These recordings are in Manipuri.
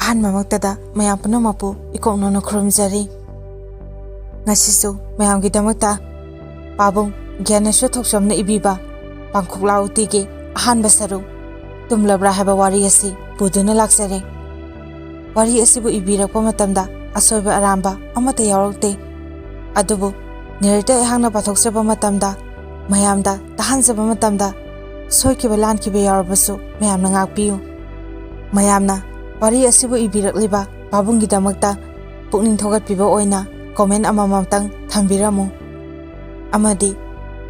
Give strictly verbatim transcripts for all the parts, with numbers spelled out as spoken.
ꯑꯍꯥꯟꯕꯃꯛꯇꯗ ꯃꯌꯥꯝ ꯄꯨꯝꯅꯃꯛꯄꯨ ꯏꯀꯣꯛ ꯅꯧꯅ ꯈꯨꯔꯨꯝꯖꯔꯤ꯫ ꯉꯁꯤꯁꯨ ꯃꯌꯥꯝꯒꯤꯗꯃꯛꯇ ꯄꯥꯕꯨꯡ ꯒ꯭ꯌꯥꯅꯦꯁꯣꯔ ꯊꯣꯛꯆꯣꯝꯅ ꯏꯕꯤꯕ ꯄꯥꯡꯈꯣꯛꯂꯥ ꯎꯇꯤꯒꯤ ꯑꯍꯥꯟꯕ ꯁꯔꯨꯛ ꯇꯨꯝꯂꯕ꯭ꯔꯥ ꯍꯥꯏꯕ ꯋꯥꯔꯤ ꯑꯁꯤ ꯄꯨꯗꯨꯅ ꯂꯥꯛꯆꯔꯦ꯫ ꯋꯥꯔꯤ ꯑꯁꯤꯕꯨ ꯏꯕꯤꯔꯛꯄ ꯃꯇꯝꯗ ꯑꯁꯣꯏꯕ ꯑꯔꯥꯟꯕ ꯑꯃꯠꯇ ꯌꯥꯎꯔꯛꯇꯦ꯫ ꯑꯗꯨꯕꯨ ꯅꯦꯔꯦꯇꯔ ꯑꯩꯍꯥꯛꯅ ꯄꯥꯊꯣꯛꯆꯕ ꯃꯇꯝꯗ, ꯃꯌꯥꯝꯗ ꯇꯥꯍꯟꯖꯕ ꯃꯇꯝꯗ ꯁꯣꯏꯈꯤꯕ ꯂꯥꯟꯈꯤꯕ ꯌꯥꯎꯔꯕꯁꯨ ꯃꯌꯥꯝꯅ ꯉꯥꯛꯄꯤꯌꯨ꯫ ꯃꯌꯥꯝꯅ ꯋꯥꯔꯤ ꯑꯁꯤꯕꯨ ꯏꯕꯤꯔꯛꯂꯤꯕ ꯄꯥꯕꯨꯡꯒꯤꯗꯃꯛꯇ ꯄꯨꯛꯅꯤꯡ ꯊꯧꯒꯠꯄꯤꯕ ꯑꯣꯏꯅ ꯀꯣꯃꯦꯟ ꯑꯃꯃꯝꯇꯪ ꯊꯝꯕꯤꯔꯝꯃꯨ꯫ ꯑꯃꯗꯤ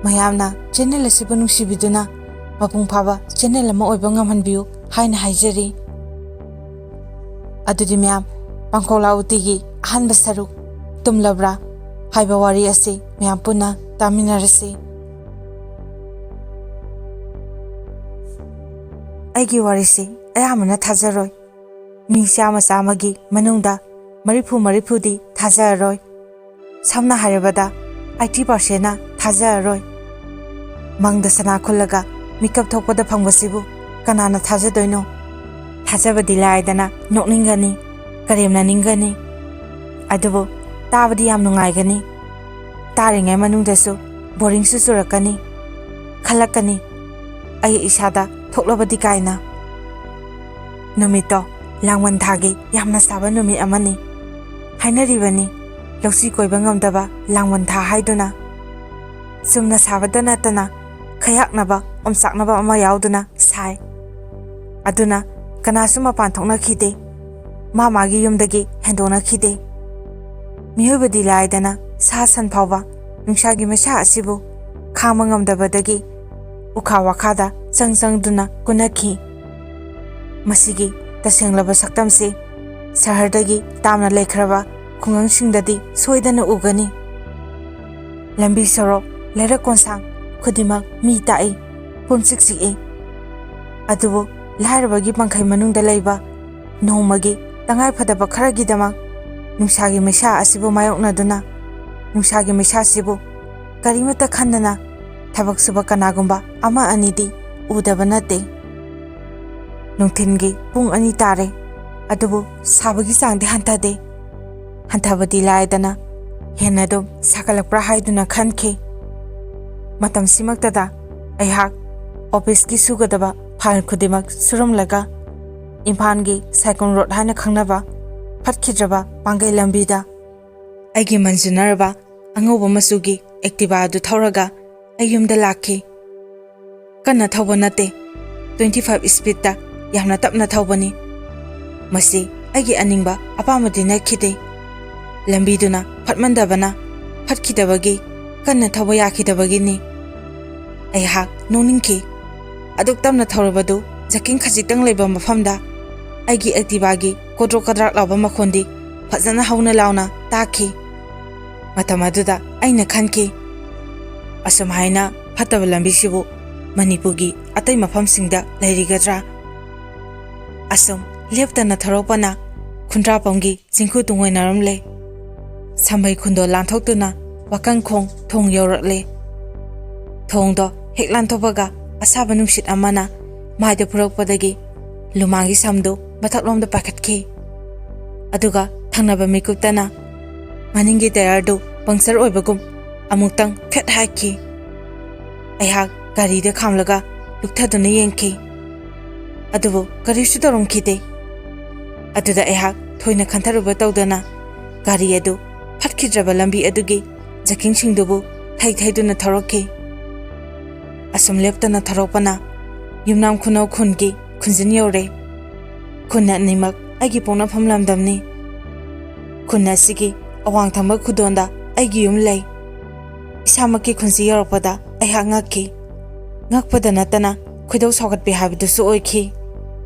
ꯃꯌꯥꯝꯅ ꯆꯦꯅꯦꯜ ꯑꯁꯤꯕꯨ ꯅꯨꯡꯁꯤꯕꯤꯗꯨꯅ ꯃꯄꯨꯡ ꯐꯥꯕ ꯆꯦꯅꯦꯜ ꯑꯃ ꯑꯣꯏꯕ ꯉꯝꯍꯟꯕꯤꯌꯨ ꯍꯥꯏꯅ ꯍꯥꯏꯖꯔꯤ꯫ ꯑꯗꯨꯗꯤ ꯃꯌꯥꯝ, ꯄꯥꯡꯈꯣꯛꯂꯥ ꯎꯇꯤꯒꯤ ꯑꯍꯥꯟꯕ ꯁꯔꯨꯛ ꯇꯨꯝꯂꯕ꯭ꯔꯥ ꯍꯥꯏꯕ ꯋꯥꯔꯤ ꯑꯁꯤ ꯃꯌꯥꯝ ꯄꯨꯟꯅ ꯇꯥꯃꯤꯟꯅꯔꯁꯤ꯫ ꯑꯩꯒꯤ ꯋꯥꯔꯤꯁꯤ ꯑꯌꯥꯝꯕꯅ ꯊꯥꯖꯔꯣꯏ꯫ ꯃꯤ ꯆꯥꯝꯃ ꯆꯥꯝꯃꯒꯤ ꯃꯅꯨꯡꯗ ꯃꯔꯤꯐꯨ ꯃꯔꯤꯐꯨꯗꯤ ꯊꯥꯖꯔꯔꯣꯏ꯫ ꯁꯝꯅ ꯍꯥꯏꯔꯕꯗ, ꯑꯩꯠꯇꯤ ꯄꯥꯔꯁꯦꯟꯅ ꯊꯥꯖꯔꯔꯣꯏ꯫ ꯃꯪꯗ ꯁꯅꯥ ꯈꯨꯜꯂꯒ ꯃꯤꯀꯞ ꯊꯣꯛꯄꯗ ꯐꯪꯕꯁꯤꯕꯨ ꯀꯅꯥꯅ ꯊꯥꯖꯗꯣꯏꯅꯣ? ꯊꯥꯖꯕꯗꯤ ꯂꯥꯏꯗꯅ ꯅꯣꯛꯅꯤꯡꯒꯅꯤ, ꯀꯔꯦꯝꯅꯅꯤꯡꯒꯅꯤ꯫ ꯑꯗꯨꯕꯨ ꯇꯥꯕꯗꯤ ꯌꯥꯝ ꯅꯨꯡꯉꯥꯏꯒꯅꯤ꯫ ꯇꯥꯔꯤꯉꯩ ꯃꯅꯨꯡꯗꯁꯨ ꯕꯣꯔꯤꯡꯁꯨ ꯆꯨꯔꯛꯀꯅꯤ꯫ ꯈꯜꯂꯛꯀꯅꯤ, "ꯑꯩ ꯏꯁꯥꯗ ꯊꯣꯛꯂꯕꯗꯤ" ꯀꯥꯏꯅ꯫ ꯅꯨꯃꯤꯠꯇꯣ ꯂꯥꯡꯕꯟ ꯊꯥꯒꯤ ꯌꯥꯝꯅ ꯁꯥꯕ ꯅꯨꯃꯤꯠ ꯑꯃꯅꯤ꯫ ꯍꯥꯏꯅꯔꯤꯕꯅꯤ, ꯂꯧꯁꯤ ꯀꯣꯏꯕ ꯉꯝꯗꯕ ꯂꯥꯡꯕꯟ ꯊꯥ ꯍꯥꯏꯗꯨꯅ꯫ ꯆꯨꯝꯅ ꯁꯥꯕꯇ ꯅꯠꯇꯅ ꯈꯌꯥꯛꯅꯕ, ꯑꯣꯝꯆꯥꯛꯅꯕ ꯑꯃ ꯌꯥꯎꯗꯨꯅ ꯁꯥꯏ꯫ ꯑꯗꯨꯅ ꯀꯅꯥꯁꯨ ꯃꯄꯥꯟ ꯊꯣꯛꯅꯈꯤꯗꯦ꯫ ꯃꯥ ꯃꯥꯒꯤ ꯌꯨꯝꯗꯒꯤ ꯍꯦꯟꯗꯣꯛꯅꯈꯤꯗꯦ꯫ ꯃꯤꯑꯣꯏꯕꯗꯤ ꯂꯥꯏꯗꯅ ꯁꯥ ꯁꯟ ꯐꯥꯎꯕ ꯅꯨꯡꯁꯥꯒꯤ ꯃꯩꯁꯥ ꯑꯁꯤꯕꯨ ꯈꯥꯡꯕ ꯉꯝꯗꯕꯗꯒꯤ ꯎꯈꯥ ꯋꯥꯈꯥꯗ ꯆꯪ ꯆꯪꯗꯨꯅ ꯀꯨꯅꯈꯤ꯫ ꯃꯁꯤꯒꯤ ꯇꯁꯦꯡꯂꯕ ꯁꯛꯇꯝꯁꯤ ꯁꯍꯔꯗꯒꯤ ꯇꯥꯝꯅ ꯂꯩꯈ꯭ꯔꯕ ꯈꯨꯡꯒꯪꯁꯤꯡꯗꯗꯤ ꯁꯣꯏꯗꯅ ꯎꯒꯅꯤ꯫ ꯂꯝꯕꯤ ꯁꯣꯔꯣꯛ, ꯂꯩꯔꯛ ꯀꯣꯟꯁꯥꯡ ꯈꯨꯗꯤꯡꯃꯛ ꯃꯤ ꯇꯥꯛꯏ, ꯄꯨꯝꯆꯤꯛ ꯆꯤꯛꯏ꯫ ꯑꯗꯨꯕꯨ ꯂꯥꯏꯔꯕꯒꯤ ꯄꯪꯈꯩ ꯃꯅꯨꯡꯗ ꯂꯩꯕ ꯅꯣꯡꯃꯒꯤ ꯇꯉꯥꯏ ꯐꯗꯕ ꯈꯔꯒꯤꯗꯃꯛ ꯅꯨꯡꯁꯥꯒꯤ ꯃꯩꯁꯥ ꯑꯁꯤꯕꯨ ꯃꯥꯌꯣꯛꯅꯗꯨꯅ, ꯅꯨꯡꯁꯥꯒꯤ ꯃꯩꯁꯥꯁꯤꯕꯨ ꯀꯔꯤꯃꯠꯇ ꯈꯟꯗꯅ ꯊꯕꯛ ꯁꯨꯕ ꯀꯅꯥꯒꯨꯝꯕ ꯑꯃ ꯑꯅꯤꯗꯤ ꯎꯗꯕ ꯅꯠꯇꯦ꯫ ꯅꯨꯡꯊꯤꯜꯒꯤ ꯄꯨꯡ ꯑꯅꯤ ꯇꯥꯔꯦ꯫ ꯑꯗꯨꯕꯨ ꯁꯥꯕꯒꯤ ꯆꯥꯡꯗꯤ ꯍꯟꯊꯗꯦ꯫ ꯍꯟꯊꯕꯗꯤ ꯂꯥꯏꯗꯅ, ꯍꯦꯟꯅ ꯑꯗꯨꯝ ꯁꯥꯒꯠꯂꯛꯄ꯭ꯔꯥ ꯍꯥꯏꯗꯨꯅ ꯈꯟꯈꯤ꯫ ꯃꯇꯝꯁꯤꯃꯛꯇꯗ ꯑꯩꯍꯥꯛ ꯑꯣꯐꯤꯁꯀꯤ ꯁꯨꯒꯗꯕ ꯐꯥꯏꯜ ꯈꯨꯗꯤꯡꯃꯛ ꯁꯨꯔꯝꯂꯒ, ꯏꯝꯐꯥꯜꯒꯤ ꯁꯥꯏꯀꯣꯟ ꯔꯣꯗ ꯍꯥꯏꯅ ꯈꯪꯅꯕ ꯐꯠꯈꯤꯗ꯭ꯔꯕ ꯄꯥꯡꯒꯩ ꯂꯝꯕꯤꯗ ꯑꯩꯒꯤ ꯃꯟꯖꯨꯅꯔꯕ ꯑꯉꯧꯕ ꯃꯆꯨꯒꯤ ꯑꯦꯛꯇꯤꯚꯥ ꯑꯗꯨ ꯊꯧꯔꯒ ꯑꯩ ꯌꯨꯝꯗ ꯂꯥꯛꯈꯤ꯫ ꯀꯟꯅ ꯊꯧꯕ ꯅꯠꯇꯦ, ꯇ꯭ꯋꯦꯟꯇꯤ ꯐꯥꯏꯚ ꯁ꯭ꯄꯤꯗꯇ ꯌꯥꯝꯅ ꯇꯞꯅ ꯊꯧꯕꯅꯤ꯫ ꯃꯁꯤ ꯑꯩꯒꯤ ꯑꯅꯤꯡꯕ ꯑꯄꯥꯝꯕꯗꯤ ꯅꯠꯈꯤꯗꯦ꯫ ꯂꯝꯕꯤꯗꯨꯅ ꯐꯠꯃꯟꯗꯕꯅ ꯐꯠꯈꯤꯗꯕꯒꯤ, ꯀꯟꯅ ꯊꯧꯕ ꯌꯥꯈꯤꯗꯕꯒꯤꯅꯤ꯫ ꯑꯩꯍꯥꯛ ꯅꯣꯛꯅꯤꯡꯈꯤ꯫ ꯑꯗꯨꯛ ꯇꯞꯅ ꯊꯧꯔꯕꯗꯨ ꯖꯀꯤꯡ ꯈꯖꯤꯛꯇꯪ ꯂꯩꯕ ꯃꯐꯝꯗ ꯑꯩꯒꯤ ꯑꯦꯛꯇꯤꯚꯥꯒꯤ ꯀꯣꯗ꯭ꯔꯣꯛ ꯀꯗ꯭ꯔꯥꯛ ꯂꯥꯎꯕ ꯃꯈꯣꯟꯗꯤ ꯐꯖꯅ ꯍꯧꯅ ꯂꯥꯎꯅ ꯇꯥꯈꯤ꯫ ꯃꯇꯝ ꯑꯗꯨꯗ ꯑꯩꯅ ꯈꯟꯈꯤ, "ꯑꯁꯨꯝꯍꯥꯏꯅ ꯐꯠꯇꯕ ꯂꯝꯕꯤꯁꯤꯕꯨ ꯃꯅꯤꯄꯨꯔꯒꯤ ꯑꯇꯩ ꯃꯐꯝꯁꯤꯡꯗ ꯂꯩꯔꯤꯒꯗ꯭ꯔꯥ?" ꯑꯁꯨꯝ ꯂꯦꯞꯇꯅ ꯊꯧꯔꯛꯄꯅ ꯈꯨꯟꯗ꯭ꯔꯥꯄꯝꯒꯤ ꯆꯤꯡꯈꯨ ꯇꯨꯡꯑꯣꯏꯅꯔꯝꯂꯦ꯫ ꯁꯝꯕꯩ ꯈꯨꯟꯗꯣ ꯂꯥꯟꯊꯣꯛꯇꯨꯅ ꯋꯥꯀꯪꯈꯣꯡ ꯊꯣꯡ ꯌꯧꯔꯛꯂꯦ꯫ ꯊꯣꯡꯗꯣ ꯍꯦꯛ ꯂꯥꯟꯊꯣꯛꯄꯒ ꯑꯁꯥꯕ ꯅꯨꯡꯁꯤꯠ ꯑꯃꯅ ꯃꯥꯏꯗ ꯐꯨꯔꯛꯄꯗꯒꯤ ꯂꯨꯃꯥꯡꯒꯤ ꯁꯝꯗꯨ ꯃꯊꯛꯂꯣꯝꯗ ꯄꯥꯏꯈꯠꯈꯤ꯫ ꯑꯗꯨꯒ ꯊꯪꯅꯕ ꯃꯤꯀꯨꯞꯇꯅ ꯃꯅꯤꯡꯒꯤ ꯇꯌꯥꯔꯗꯨ ꯄꯪꯆꯔ ꯑꯣꯏꯕꯒꯨꯝ ꯑꯃꯨꯛꯇꯪ ꯐꯦꯠ ꯍꯥꯏꯈꯤ꯫ ꯑꯩꯍꯥꯛ ꯒꯥꯔꯤꯗ ꯈꯥꯝꯂꯒ ꯂꯨꯞꯊꯗꯨꯅ ꯌꯦꯡꯈꯤ꯫ ꯑꯗꯨꯕꯨ ꯀꯔꯤꯁꯨ ꯇꯧꯔꯝꯈꯤꯗꯦ꯫ ꯑꯗꯨꯗ ꯑꯩꯍꯥꯛ ꯊꯣꯏꯅ ꯈꯟꯊꯔꯨꯕ ꯇꯧꯗꯅ ꯒꯥꯔꯤ ꯑꯗꯨ ꯐꯠꯈꯤꯗ꯭ꯔꯕ ꯂꯝꯕꯤ ꯑꯗꯨꯒꯤ ꯖꯀꯤꯡꯁꯤꯡꯗꯨꯕꯨ ꯊꯩ ꯊꯩꯗꯨꯅ ꯊꯧꯔꯛꯈꯤ꯫ ꯑꯁꯨꯝ ꯂꯦꯞꯇꯅ ꯊꯧꯔꯛꯄꯅ ꯌꯨꯝꯅꯥꯝ ꯈꯨꯅꯧ ꯈꯨꯟꯒꯤ ꯈꯨꯟꯖꯤꯟ ꯌꯧꯔꯦ꯫ ꯈꯨꯟ ꯑꯅꯤꯃꯛ ꯑꯩꯒꯤ ꯄꯣꯛꯅꯐꯝ ꯂꯝꯗꯝꯅꯤ꯫ ꯈꯨꯟ ꯑꯁꯤꯒꯤ ꯑꯋꯥꯡ ꯊꯪꯕ ꯈꯨꯗꯣꯟꯗ ꯑꯩꯒꯤ ꯌꯨꯝ ꯂꯩ꯫ ꯏꯁꯥꯃꯛꯀꯤ ꯈꯨꯟꯁꯤ ꯌꯧꯔꯛꯄꯗ ꯑꯩꯍꯥꯛ ꯉꯛꯈꯤ꯫ ꯉꯛꯄꯗ ꯅꯠꯇꯅ ꯈꯣꯏꯗꯧ ꯁꯥꯎꯒꯠꯄꯤ ꯍꯥꯏꯕꯗꯨꯁꯨ ꯑꯣꯏꯈꯤ꯫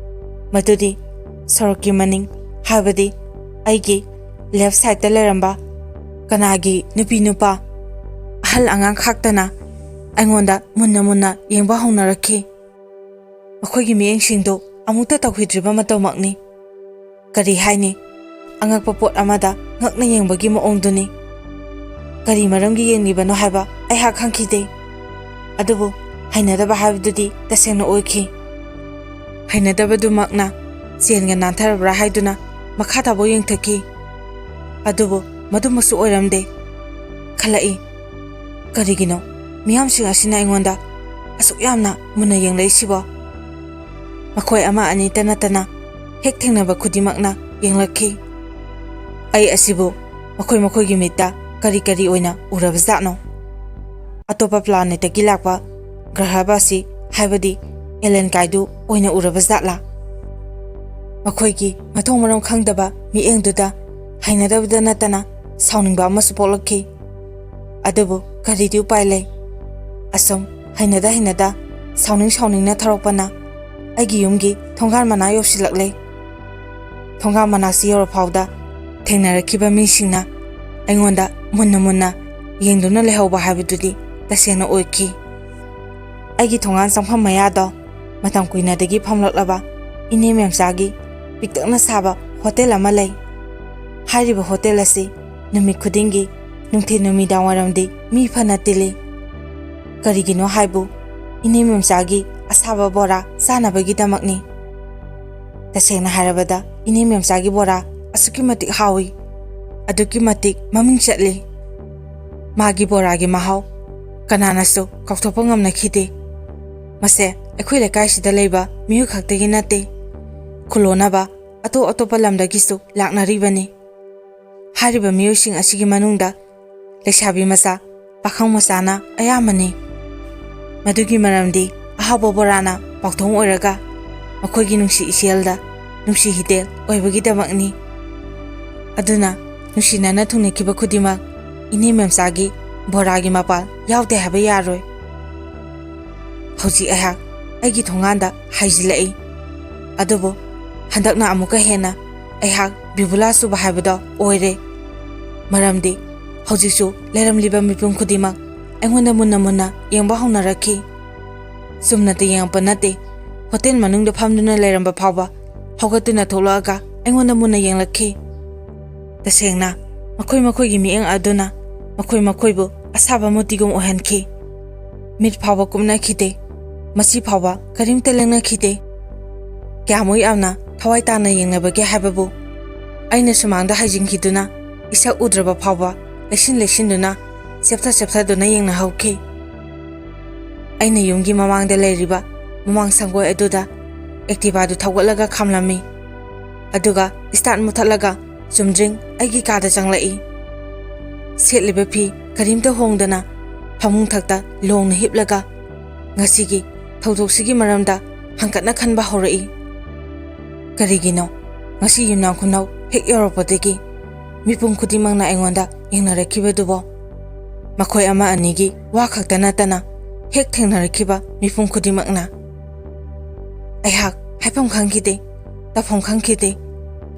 ꯃꯗꯨꯗꯤ ꯁꯣꯔꯣꯛꯀꯤ ꯃꯅꯤꯡ, ꯍꯥꯏꯕꯗꯤ ꯑꯩꯒꯤ ꯂꯦꯐ ꯁꯥꯏꯗꯇ ꯂꯩꯔꯝꯕ ꯀꯅꯥꯒꯤ ꯅꯨꯄꯤ ꯅꯨꯄꯥ, ꯑꯍꯜ ꯑꯉꯥꯡ ꯈꯥꯛꯇꯅ ꯑꯩꯉꯣꯟꯗ ꯃꯨꯟꯅ ꯃꯨꯟꯅ ꯌꯦꯡꯕ ꯍꯧꯅꯔꯛꯈꯤ꯫ ꯃꯈꯣꯏꯒꯤ ꯃꯤꯠꯌꯦꯡꯁꯤꯡꯗꯨ ꯑꯃꯨꯛꯇ ꯇꯧꯈꯤꯗ꯭ꯔꯤꯕ ꯃꯇꯧꯃꯛꯅꯤ꯫ ꯀꯔꯤ ꯍꯥꯏꯅꯤ? ꯑꯉꯛꯄ ꯄꯣꯠ ꯑꯃꯗ ꯉꯛꯅ ꯌꯦꯡꯕꯒꯤ ꯃꯑꯣꯡꯗꯨꯅꯤ꯫ ꯀꯔꯤ ꯃꯔꯝꯒꯤ ꯌꯦꯡꯂꯤꯕꯅꯣ ꯍꯥꯏꯕ ꯑꯩꯍꯥꯛ ꯈꯪꯈꯤꯗꯦ꯫ ꯑꯗꯨꯕꯨ ꯍꯩꯅꯗꯕ ꯍꯥꯏꯕꯗꯨꯗꯤ ꯇꯁꯦꯡꯅ ꯑꯣꯏꯈꯤ꯫ ꯍꯩꯅꯗꯕꯗꯨꯃꯛꯅ ꯆꯦꯟꯒ ꯅꯥꯟꯊꯔꯕ꯭ꯔꯥ ꯍꯥꯏꯗꯨꯅ ꯃꯈꯥ ꯊꯥꯕ ꯌꯦꯡꯊꯈꯤ꯫ ꯑꯗꯨꯕꯨ ꯃꯗꯨꯃꯛꯁꯨ ꯑꯣꯏꯔꯝꯗꯦ꯫ ꯈꯜꯂꯛꯏ, "ꯀꯔꯤꯒꯤꯅꯣ ꯃꯤꯌꯥꯝꯁꯤꯡ ꯑꯁꯤꯅ ꯑꯩꯉꯣꯟꯗ ꯑꯁꯨꯛ ꯌꯥꯝꯅ ꯃꯨꯟꯅ ꯌꯦꯡꯂꯛꯏꯁꯤꯕꯣ?" ꯃꯈꯣꯏ ꯑꯃ ꯑꯅꯤꯇ ꯅꯠꯇꯅ ꯍꯦꯛ ꯊꯦꯡꯅꯕ ꯈꯨꯗꯤꯡꯃꯛꯅ ꯌꯦꯡꯂꯛꯈꯤ꯫ ꯑꯩ ꯑꯁꯤꯕꯨ ꯃꯈꯣꯏ ꯃꯈꯣꯏꯒꯤ ꯃꯤꯠꯇ ꯀꯔꯤ ꯀꯔꯤ ꯑꯣꯏꯅ ꯎꯔꯕꯖꯥꯠꯅꯣ? ꯑꯇꯣꯞꯄ ꯄ꯭ꯂꯥꯅꯦꯠꯇꯒꯤ ꯂꯥꯛꯄ ꯒ꯭ꯔꯍꯕꯥꯁꯤ, ꯍꯥꯏꯕꯗꯤ ꯑꯦꯂꯦꯟ ꯀꯥꯏꯗꯨ ꯑꯣꯏꯅ ꯎꯔꯕ ꯖꯥꯠꯂꯥ? ꯃꯈꯣꯏꯒꯤ ꯃꯊꯣꯡ ꯃꯔꯝ ꯈꯪꯗꯕ ꯃꯤꯠꯌꯦꯡꯗꯨꯗ ꯍꯩꯅꯗꯕꯗ ꯅꯠꯇꯅ ꯁꯥꯎꯅꯤꯡꯕ ꯑꯃꯁꯨ ꯄꯣꯛꯂꯛꯈꯤ꯫ ꯑꯗꯨꯕꯨ ꯀꯔꯤꯗꯤ ꯎꯄꯥꯏ ꯂꯩ? ꯑꯁꯨꯝ ꯍꯩꯅꯗ ꯍꯩꯅꯗ, ꯁꯥꯎꯅꯤꯡ ꯁꯥꯎꯅꯤꯡꯅ ꯊꯧꯔꯛꯄꯅ ꯑꯩꯒꯤ ꯌꯨꯝꯒꯤ ꯊꯣꯡꯒꯥꯟ ꯃꯅꯥꯛ ꯌꯧꯁꯤꯜꯂꯛꯂꯦ꯫ ꯊꯣꯡꯒꯥꯟ ꯃꯅꯥꯛꯁꯤ ꯌꯧꯔꯐꯥꯎꯗ ꯊꯦꯡꯅꯔꯛꯈꯤꯕ ꯃꯤꯁꯤꯡꯅ ꯑꯩꯉꯣꯟꯗ ꯃꯨꯟꯅ ꯃꯨꯟꯅ ꯌꯦꯡꯗꯨꯅ ꯂꯩꯍꯧꯕ ꯍꯥꯏꯕꯗꯨꯗꯤ ꯇꯁꯦꯡꯅ ꯑꯣꯏꯈꯤ꯫ ꯑꯩꯒꯤ ꯊꯣꯡꯒꯥꯟ ꯆꯪꯐꯝ ꯃꯌꯥꯗꯣ ꯃꯇꯝ ꯀꯨꯏꯅꯗꯒꯤ ꯐꯝꯂꯛꯂꯕ ꯏꯅꯦ ꯃꯦꯝꯆꯥꯒꯤ ꯄꯤꯛꯇꯛꯅ ꯁꯥꯕ ꯍꯣꯇꯦꯜ ꯑꯃ ꯂꯩ꯫ ꯍꯥꯏꯔꯤꯕ ꯍꯣꯇꯦꯜ ꯑꯁꯤ ꯅꯨꯃꯤꯠ ꯈꯨꯗꯤꯡꯒꯤ ꯅꯨꯡꯊꯤꯜ ꯅꯨꯃꯤꯗꯥꯡ ꯋꯥꯏꯔꯝꯗꯤ ꯃꯤ ꯐꯅ ꯇꯤꯜꯂꯤ꯫ ꯀꯔꯤꯒꯤꯅꯣ ꯍꯥꯏꯕꯨ ꯏꯅꯦ ꯃꯦꯝꯆꯥꯒꯤ ꯑꯁꯥꯕ ꯕꯣꯔꯥ ꯆꯥꯅꯕꯒꯤꯗꯃꯛꯅꯤ꯫ ꯇꯁꯦꯡꯅ ꯍꯥꯏꯔꯕꯗ ꯏꯅꯦ ꯃꯦꯝꯆꯥꯒꯤ ꯕꯣꯔꯥ ꯑꯁꯨꯛꯀꯤ ꯃꯇꯤꯛ ꯍꯥꯎꯏ, ꯑꯗꯨꯛꯀꯤ ꯃꯇꯤꯛ ꯃꯃꯤꯡ ꯆꯠꯂꯤ꯫ ꯃꯥꯒꯤ ꯕꯣꯔꯥꯒꯤ ꯃꯍꯥꯎ ꯀꯅꯥꯅꯁꯨ ꯀꯥꯎꯊꯣꯛꯄ ꯉꯝꯅꯈꯤꯗꯦ꯫ ꯃꯁꯦ ꯑꯩꯈꯣꯏ ꯂꯩꯀꯥꯏꯁꯤꯗ ꯂꯩꯕ ꯃꯤꯑꯣꯏ ꯈꯛꯇꯒꯤ ꯅꯠꯇꯦ, ꯈꯨꯜꯂꯣꯟꯅꯕ ꯑꯇꯣꯞ ꯑꯇꯣꯞꯄ ꯂꯝꯗꯒꯤꯁꯨ ꯂꯥꯛꯅꯔꯤꯕꯅꯤ꯫ ꯍꯥꯏꯔꯤꯕ ꯃꯤꯑꯣꯏꯁꯤꯡ ꯑꯁꯤꯒꯤ ꯃꯅꯨꯡꯗ ꯂꯩꯁꯥꯕꯤ ꯃꯆꯥ, ꯄꯥꯈꯪ ꯃꯆꯥꯅ ꯑꯌꯥꯝꯕꯅꯤ꯫ ꯃꯗꯨꯒꯤ ꯃꯔꯝꯗꯤ ꯑꯍꯥꯎꯕ ꯕꯣꯔꯥꯅ ꯄꯥꯎꯊꯣꯡ ꯑꯣꯏꯔꯒ ꯃꯈꯣꯏꯒꯤ ꯅꯨꯡꯁꯤ ꯏꯆꯦꯜꯗ ꯅꯨꯡꯁꯤ ꯍꯤꯗꯦꯜ ꯑꯣꯏꯕꯒꯤꯗꯃꯛꯅꯤ꯫ ꯑꯗꯨꯅ ꯅꯨꯡꯁꯤꯅꯅ ꯊꯨꯡꯅꯈꯤꯕ ꯈꯨꯗꯤꯡꯃꯛ ꯏꯅꯦ ꯃꯦꯝꯆꯥꯒꯤ ꯕꯣꯔꯥꯒꯤ ꯃꯄꯥꯜ ꯌꯥꯎꯗꯦ ꯍꯥꯏꯕ ꯌꯥꯔꯣꯏ꯫ ꯍꯧꯖꯤꯛ ꯑꯩꯍꯥꯛ ꯑꯩꯒꯤ ꯊꯣꯡꯒꯥꯟꯗ ꯍꯥꯏꯖꯤꯜꯂꯛꯏ꯫ ꯑꯗꯨꯕꯨ ꯍꯟꯗꯛꯅ ꯑꯃꯨꯛꯀ ꯍꯦꯟꯅ ꯑꯩꯍꯥꯛ ꯕꯤꯕꯨꯂꯥ ꯆꯨꯕ ꯍꯥꯏꯕꯗꯣ ꯑꯣꯏꯔꯦ꯫ ꯃꯔꯝꯗꯤ ꯍꯧꯖꯤꯛꯁꯨ ꯂꯩꯔꯝꯂꯤꯕ ꯃꯤꯄꯨꯝ ꯈꯨꯗꯤꯡꯃꯛ ꯑꯩꯉꯣꯟꯗ ꯃꯨꯟꯅ ꯃꯨꯟꯅ ꯌꯦꯡꯕ ꯍꯧꯅꯔꯛꯈꯤ꯫ ꯆꯨꯝꯅꯇ ꯌꯦꯡꯉꯛꯄ ꯅꯠꯇꯦ, ꯍꯣꯇꯦꯜ ꯃꯅꯨꯡꯗ ꯐꯝꯗꯨꯅ ꯂꯩꯔꯝꯕ ꯐꯥꯎꯕ ꯍꯧꯒꯠꯇꯨꯅ ꯊꯣꯛꯂꯛꯑꯒ ꯑꯩꯉꯣꯟꯗ ꯃꯨꯟꯅ ꯌꯦꯡꯂꯛꯈꯤ꯫ ꯇꯁꯦꯡꯅ ꯃꯈꯣꯏ ꯃꯈꯣꯏꯒꯤ ꯃꯤꯠꯌꯦꯡ ꯑꯗꯨꯅ ꯃꯈꯣꯏ ꯃꯈꯣꯏꯕꯨ ꯑꯁꯥꯕ ꯃꯨꯔꯇꯤꯒꯨꯝ ꯑꯣꯏꯍꯟꯈꯤ꯫ ꯃꯤꯠ ꯐꯥꯎꯕ ꯀꯨꯞꯅꯈꯤꯗꯦ, ꯃꯆꯤ ꯐꯥꯎꯕ ꯀꯔꯤꯝꯇ ꯂꯦꯡꯅꯈꯤꯗꯦ꯫ ꯀꯌꯥꯃꯨꯛ ꯌꯥꯝꯅ ꯊꯋꯥꯏ ꯇꯥꯅ ꯌꯦꯡꯅꯕꯒꯦ ꯍꯥꯏꯕꯕꯨ ꯑꯩꯅ ꯁꯨꯃꯥꯡꯗ ꯍꯥꯏꯖꯤꯟꯈꯤꯗꯨꯅ ꯏꯁꯛ ꯎꯗ꯭ꯔꯕ ꯐꯥꯎꯕ ꯂꯩꯁꯤꯟ ꯂꯩꯁꯤꯟꯗꯨꯅ, ꯆꯦꯞꯊ ꯆꯦꯞꯊꯗꯨꯅ ꯌꯦꯡꯅꯍꯧꯈꯤ꯫ ꯑꯩꯅ ꯌꯨꯝꯒꯤ ꯃꯃꯥꯡꯗ ꯂꯩꯔꯤꯕ ꯃꯃꯥꯡ ꯁꯪꯒꯣꯏ ꯑꯗꯨꯗ ꯑꯦꯛꯇꯤꯚꯥꯗꯨ ꯊꯧꯒꯠꯂꯒ ꯈꯥꯝꯂꯝꯃꯤ꯫ ꯑꯗꯨꯒ ꯁ꯭ꯇꯥꯔꯠ ꯃꯨꯊꯠꯂꯒ ꯆꯨꯝꯗ꯭ꯔꯤꯡ ꯑꯩꯒꯤ ꯀꯥꯗ ꯆꯪꯂꯛꯏ꯫ ꯁꯦꯠꯂꯤꯕ ꯐꯤ ꯀꯔꯤꯝꯇ ꯍꯣꯡꯗꯅ ꯐꯃꯨꯡ ꯊꯛꯇ ꯂꯣꯡꯅ ꯍꯤꯞꯂꯒ ꯉꯁꯤꯒꯤ ꯊꯧꯗꯣꯛꯁꯤꯒꯤ ꯃꯔꯝꯗ ꯍꯪꯀꯠꯅ ꯈꯟꯕ ꯍꯧꯔꯛꯏ꯫ ꯀꯔꯤꯒꯤꯅꯣ ꯉꯁꯤ ꯌꯨꯝꯅꯥꯝ ꯈꯨꯅꯧ ꯍꯦꯛ ꯌꯧꯔꯛꯄꯗꯒꯤ ꯃꯤꯄꯨꯝ ꯈꯨꯗꯤꯡꯃꯛꯅ ꯑꯩꯉꯣꯟꯗ ꯌꯦꯡꯅꯔꯛꯈꯤꯕꯗꯨꯕꯣ? ꯃꯈꯣꯏ ꯑꯃ ꯑꯅꯤꯒꯤ ꯋꯥ ꯈꯛꯇ ꯅꯠꯇꯅ ꯍꯦꯛ ꯊꯦꯡꯅꯔꯛꯈꯤꯕ ꯃꯤꯄꯨꯝ ꯈꯨꯗꯤꯡꯃꯛꯅ꯫ ꯑꯩꯍꯥꯛ ꯍꯥꯏꯐꯝ ꯈꯪꯈꯤꯗꯦ, ꯇꯧꯐꯝ ꯈꯪꯈꯤꯗꯦ꯫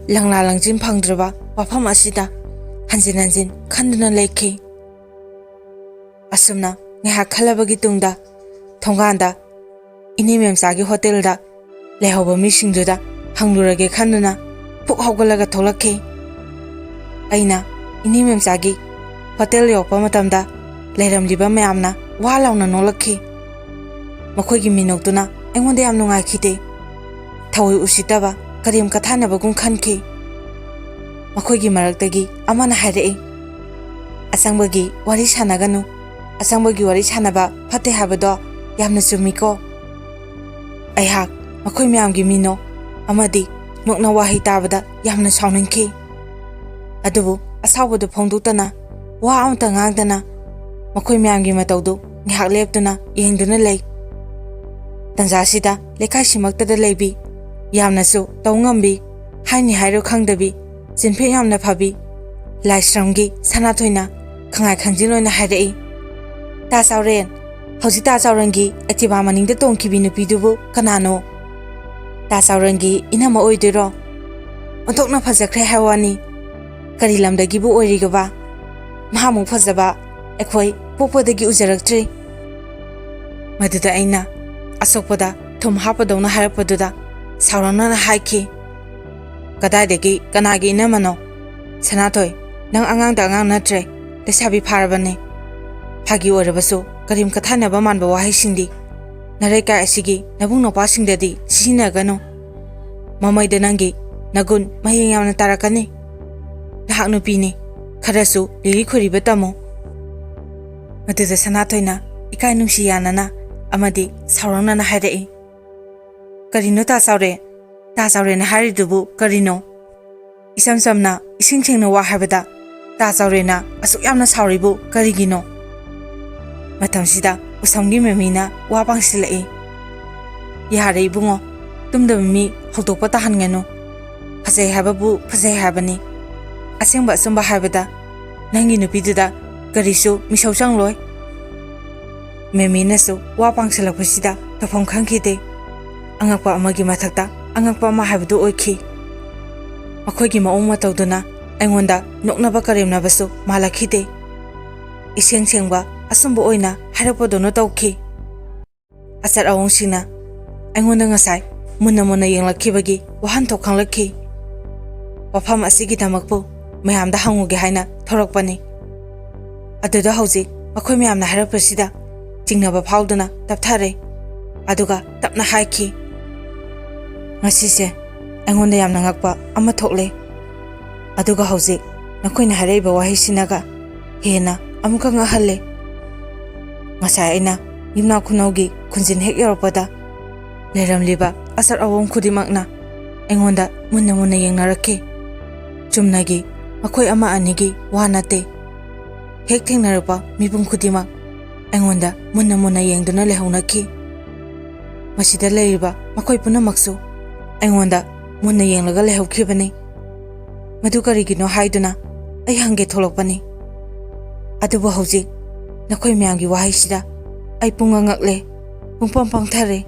ꯂꯪꯂꯥ ꯂꯪꯖꯤꯟ ꯐꯪꯗ꯭ꯔꯕ ꯋꯥꯐꯝ ꯑꯁꯤꯗ ꯍꯟꯖꯤꯟ ꯍꯟꯖꯤꯟ ꯈꯟꯗꯨꯅ ꯂꯩꯈꯤ꯫ ꯑꯁꯨꯝꯅ ꯉꯥꯏꯍꯥꯛ ꯈꯜꯂꯕꯒꯤ ꯇꯨꯡꯗ ꯊꯣꯡꯒꯥꯟꯗ ꯏꯅꯦ ꯃꯦꯝꯆꯥꯒꯤ ꯍꯣꯇꯦꯜꯗ ꯂꯩꯍꯧꯕ ꯃꯤꯁꯤꯡꯗꯨꯗ ꯍꯪꯂꯨꯔꯒꯦ ꯈꯟꯗꯨꯅ ꯐꯨꯛ ꯍꯧꯒꯠꯂꯒ ꯊꯣꯛꯂꯛꯈꯤ꯫ ꯑꯩꯅ ꯏꯅꯦ ꯃꯦꯝꯆꯥꯒꯤ ꯍꯣꯇꯦꯜ ꯌꯧꯔꯛꯄ ꯃꯇꯝꯗ ꯂꯩꯔꯝꯂꯤꯕ ꯃꯌꯥꯝꯅ ꯋꯥ ꯂꯥꯎꯅ ꯅꯣꯛꯂꯛꯈꯤ꯫ ꯃꯈꯣꯏꯒꯤ ꯃꯤꯅꯣꯛꯇꯨꯅ ꯑꯩꯉꯣꯟꯗ ꯌꯥꯝ ꯅꯨꯡꯉꯥꯏꯈꯤꯗꯦ꯫ ꯊꯑꯣꯏ ꯎꯁꯤꯠꯇꯕ ꯀꯔꯦꯝ ꯀꯊꯥꯅꯕꯒꯨꯝ ꯈꯟꯈꯤ꯫ ꯃꯈꯣꯏꯒꯤ ꯃꯔꯛꯇꯒꯤ ꯑꯃꯅ ꯍꯥꯏꯔꯛꯏ, "ꯑꯆꯪꯕꯒꯤ ꯋꯥꯔꯤ ꯁꯥꯟꯅꯒꯅꯨ꯫ ꯑꯆꯪꯕꯒꯤ ꯋꯥꯔꯤ ꯁꯥꯟꯅꯕ ꯐꯠꯇꯦ ꯍꯥꯏꯕꯗꯣ ꯌꯥꯝꯅ ꯆꯨꯝꯃꯤꯀꯣ?" ꯑꯩꯍꯥꯛ ꯃꯈꯣꯏ ꯃꯌꯥꯝꯒꯤ ꯃꯤꯅꯣꯛ ꯑꯃꯗꯤ ꯅꯣꯛꯅ ꯋꯥꯍꯩ ꯇꯥꯕꯗ ꯌꯥꯝꯅ ꯁꯥꯎꯅꯤꯡꯈꯤ꯫ ꯑꯗꯨꯕꯨ ꯑꯁꯥꯎꯕꯗꯨ ꯐꯣꯡꯗꯣꯛꯇꯅ ꯋꯥ ꯑꯃꯇ ꯉꯥꯡꯗꯅ ꯃꯈꯣꯏ ꯃꯌꯥꯝꯒꯤ ꯃꯇꯧꯗꯨ ꯉꯥꯏꯍꯥꯛ ꯂꯦꯞꯇꯨꯅ ꯌꯦꯡꯗꯨꯅ ꯂꯩ꯫ ꯇꯟꯖꯥꯁꯤꯗ ꯂꯩꯀꯥꯏꯁꯤꯃꯛꯇꯗ ꯂꯩꯕꯤ, ꯌꯥꯝꯅꯁꯨ ꯇꯧ ꯉꯝꯕꯤ, ꯍꯥꯏꯅꯤ ꯍꯥꯏꯔꯣ ꯈꯪꯗꯕꯤ, ꯆꯤꯟꯐꯦ ꯌꯥꯝꯅ ꯐꯕꯤ, ꯂꯥꯏꯁ꯭ꯔꯝꯒꯤ ꯁꯅꯥꯊꯣꯏꯅ ꯈꯪꯉꯥꯏ ꯈꯪꯖꯤꯟ ꯑꯣꯏꯅ ꯍꯥꯏꯔꯛꯏ, "ꯇꯥ ꯆꯥꯎꯔꯦꯟ, ꯍꯧꯖꯤꯛ ꯇꯥ ꯆꯥꯎꯔꯦꯟꯒꯤ ꯑꯦꯛꯇꯤꯚꯥ ꯃꯅꯤꯡꯗ ꯇꯣꯡꯈꯤꯕꯤ ꯅꯨꯄꯤꯗꯨꯕꯨ ꯀꯅꯥꯅꯣ? ꯇꯥ ꯆꯥꯎꯔꯦꯟꯒꯤ ꯏꯅꯝꯃ ꯑꯣꯏꯗꯣꯏꯔꯣ? ꯑꯣꯟꯊꯣꯛꯅ ꯐꯖꯈ꯭ꯔꯦ ꯍꯥꯏ ꯋꯥꯅꯤ꯫ ꯀꯔꯤ ꯂꯝꯗꯒꯤꯕꯨ ꯑꯣꯏꯔꯤꯒꯕ? ꯃꯍꯥꯛꯃꯨꯛ ꯐꯖꯕ ꯑꯩꯈꯣꯏ ꯄꯣꯛꯄꯗꯒꯤ ꯎꯖꯔꯛꯇ꯭ꯔꯤ꯫" ꯃꯗꯨꯗ ꯑꯩꯅ ꯑꯁꯣꯛꯄꯗ ꯊꯨꯝ ꯍꯥꯞꯄꯗꯧꯅ ꯍꯥꯏꯔꯛꯄꯗꯨꯗ ꯁꯥꯎꯔꯛꯅꯅ ꯍꯥꯏꯈꯤ, "ꯀꯗꯥꯏꯗꯒꯤ ꯀꯅꯥꯒꯤ ꯏꯅꯝꯃꯅꯣ? ꯁꯅꯥꯊꯣꯏ, ꯅꯪ ꯑꯉꯥꯡꯗ ꯑꯉꯥꯡ ꯅꯠꯇ꯭ꯔꯦ, ꯂꯩꯁꯥꯕꯤ ꯐꯥꯔꯕꯅꯦ꯫ ꯐꯥꯒꯤ ꯑꯣꯏꯔꯕꯁꯨ ꯀꯔꯤꯝ ꯀꯊꯥꯅꯕ ꯃꯥꯟꯕ ꯋꯥꯍꯩꯁꯤꯡꯗꯤ ꯅꯔꯩꯀꯥꯏ ꯑꯁꯤꯒꯤ ꯅꯕꯨꯡ ꯅꯨꯄꯥꯁꯤꯡꯗꯗꯤ ꯁꯤꯖꯤꯟꯅꯒꯅꯨ꯫ ꯃꯃꯩꯗ ꯅꯪꯒꯤ ꯅꯒꯨꯟ ꯃꯍꯌꯦꯡ ꯌꯥꯝꯅ ꯇꯥꯔꯛꯀꯅꯤ꯫ ꯅꯍꯥꯛ ꯅꯨꯄꯤꯅꯤ, ꯈꯔꯁꯨ ꯂꯤꯔꯤ ꯈꯣꯏꯔꯤꯕ ꯇꯝꯃꯨ꯫ ꯃꯗꯨꯗ ꯁꯅꯥꯊꯣꯏꯅ ꯏꯀꯥꯏ ꯅꯨꯡꯁꯤ ꯌꯥꯅꯅ ꯑꯃꯗꯤ ꯁꯥꯎꯔꯪꯅꯅ ꯍꯥꯏꯔꯛꯏ, "ꯀꯔꯤꯅꯣ ꯇꯥ ꯆꯥꯎꯔꯦ? ꯇꯥ ꯆꯥꯎꯔꯦꯅ ꯍꯥꯏꯔꯤꯗꯨꯕꯨ ꯀꯔꯤꯅꯣ? ꯏꯆꯝ ꯆꯝꯅ, ꯏꯁꯦꯡ ꯁꯦꯡꯅ ꯋꯥ ꯍꯥꯏꯕꯗ ꯇꯥ ꯆꯥꯎꯔꯦꯅ ꯑꯁꯨꯛ ꯌꯥꯝꯅ ꯁꯥꯎꯔꯤꯕꯨ ꯀꯔꯤꯒꯤꯅꯣ?" ꯃꯇꯝꯁꯤꯗ ꯎꯁꯝꯒꯤ ꯃꯦꯃꯤꯅ ꯋꯥ ꯄꯥꯡꯁꯤꯜꯂꯛꯏ, "ꯌꯥꯔꯦ ꯏꯕꯨꯡꯉꯣ, ꯇꯨꯝꯗꯕ ꯃꯤ ꯍꯧꯗꯣꯛꯄ ꯇꯥꯍꯟꯒꯅꯨ꯫ ꯐꯖꯩ ꯍꯥꯏꯕꯕꯨ ꯐꯖꯩ ꯍꯥꯏꯕꯅꯤ꯫ ꯑꯁꯦꯡꯕ ꯑꯆꯨꯝꯕ ꯍꯥꯏꯕꯗ ꯅꯪꯒꯤ ꯅꯨꯄꯤꯗꯨꯗ ꯀꯔꯤꯁꯨ ꯃꯤꯁꯧ ꯆꯪꯂꯣꯏ꯫" ꯃꯦꯃꯤꯅꯁꯨ ꯋꯥ ꯄꯥꯡꯁꯤꯜꯂꯛꯄꯁꯤꯗ ꯇꯧꯐꯝ ꯈꯪꯈꯤꯗꯦ꯫ ꯑꯉꯛꯄ ꯑꯃꯒꯤ ꯃꯊꯛꯇ ꯑꯉꯛꯄ ꯑꯃ ꯍꯥꯏꯕꯗꯨ ꯑꯣꯏꯈꯤ꯫ ꯃꯈꯣꯏꯒꯤ ꯃꯑꯣꯡ ꯃꯇꯧꯗꯨꯅ ꯑꯩꯉꯣꯟꯗ ꯅꯣꯛꯅꯕ ꯀꯔꯦꯝꯅꯕꯁꯨ ꯃꯥꯜꯂꯛꯈꯤꯗꯦ꯫ ꯏꯁꯦꯡ ꯁꯦꯡꯕ ꯑꯆꯨꯝꯕ ꯑꯣꯏꯅ ꯍꯥꯏꯔꯛꯄꯗꯧꯅ ꯇꯧꯈꯤ꯫ ꯑꯆꯠ ꯑꯋꯣꯡꯁꯤꯡꯅ ꯑꯩꯉꯣꯟꯗ ꯉꯁꯥꯏ ꯃꯨꯟꯅ ꯃꯨꯟꯅ ꯌꯦꯡꯂꯛꯈꯤꯕꯒꯤ ꯋꯥꯍꯟꯊꯣꯛ ꯈꯪꯂꯛꯈꯤ꯫ ꯋꯥꯐꯝ ꯑꯁꯤꯒꯤꯗꯃꯛꯄꯨ ꯃꯌꯥꯝꯗ ꯍꯪꯉꯨꯒꯦ ꯍꯥꯏꯅ ꯊꯣꯔꯛꯄꯅꯤ꯫ ꯑꯗꯨꯗ ꯍꯧꯖꯤꯛ ꯃꯈꯣꯏ ꯃꯌꯥꯝꯅ ꯍꯥꯏꯔꯛꯄꯁꯤꯗ ꯆꯤꯡꯅꯕ ꯐꯥꯎꯗꯨꯅ ꯇꯞꯊꯔꯦ꯫ ꯑꯗꯨꯒ ꯇꯞꯅ ꯍꯥꯏꯈꯤ, "ꯉꯁꯤꯁꯦ ꯑꯩꯉꯣꯟꯗ ꯌꯥꯝꯅ ꯉꯛꯄ ꯑꯃ ꯊꯣꯛꯂꯦ꯫ ꯑꯗꯨꯒ ꯍꯧꯖꯤꯛ ꯅꯈꯣꯏꯅ ꯍꯥꯏꯔꯛꯏꯕ ꯋꯥꯍꯩꯁꯤꯅꯒ ꯍꯦꯟꯅ ꯑꯃꯨꯛꯀ ꯉꯛꯍꯜꯂꯦ꯫ ꯉꯁꯥꯏ ꯑꯩꯅ ꯌꯨꯝꯅꯥꯛ ꯈꯨꯅꯧꯒꯤ ꯈꯨꯟꯖꯤꯟ ꯍꯦꯛ ꯌꯧꯔꯛꯄꯗ ꯂꯩꯔꯝꯂꯤꯕ ꯑꯆꯠ ꯑꯋꯣꯡ ꯈꯨꯗꯤꯡꯃꯛꯅ ꯑꯩꯉꯣꯟꯗ ꯃꯨꯟꯅ ꯃꯨꯟꯅ ꯌꯦꯡꯅꯔꯛꯈꯤ꯫ ꯆꯨꯝꯅꯒꯤ ꯃꯈꯣꯏ ꯑꯃ ꯑꯅꯤꯒꯤ ꯋꯥ ꯅꯠꯇꯦ꯫ ꯍꯦꯛ ꯊꯦꯡꯅꯔꯛꯄ ꯃꯤꯄꯨꯝ ꯈꯨꯗꯤꯡꯃꯛ ꯑꯩꯉꯣꯟꯗ ꯃꯨꯟꯅ ꯃꯨꯟꯅ ꯌꯦꯡꯗꯨꯅ ꯂꯩꯍꯧꯅꯈꯤ꯫ ꯃꯁꯤꯗ ꯂꯩꯔꯤꯕ ꯃꯈꯣꯏ ꯄꯨꯝꯅꯃꯛꯁꯨ ꯑꯩꯉꯣꯟꯗ ꯃꯨꯟꯅ ꯌꯦꯡꯂꯒ ꯂꯩꯍꯧꯈꯤꯕꯅꯤ꯫ ꯃꯗꯨ ꯀꯔꯤꯒꯤꯅꯣ ꯍꯥꯏꯗꯨꯅ ꯑꯩ ꯍꯪꯒꯦ ꯊꯣꯛꯂꯛꯄꯅꯤ꯫ ꯑꯗꯨꯕꯨ ꯍꯧꯖꯤꯛ ꯅꯈꯣꯏ ꯃꯌꯥꯝꯒꯤ ꯋꯥꯍꯩꯁꯤꯗ ꯑꯩ ꯄꯨꯡꯉꯛ ꯉꯛꯂꯦ, ꯄꯨꯡꯄꯪ ꯄꯪꯊꯔꯦ꯫"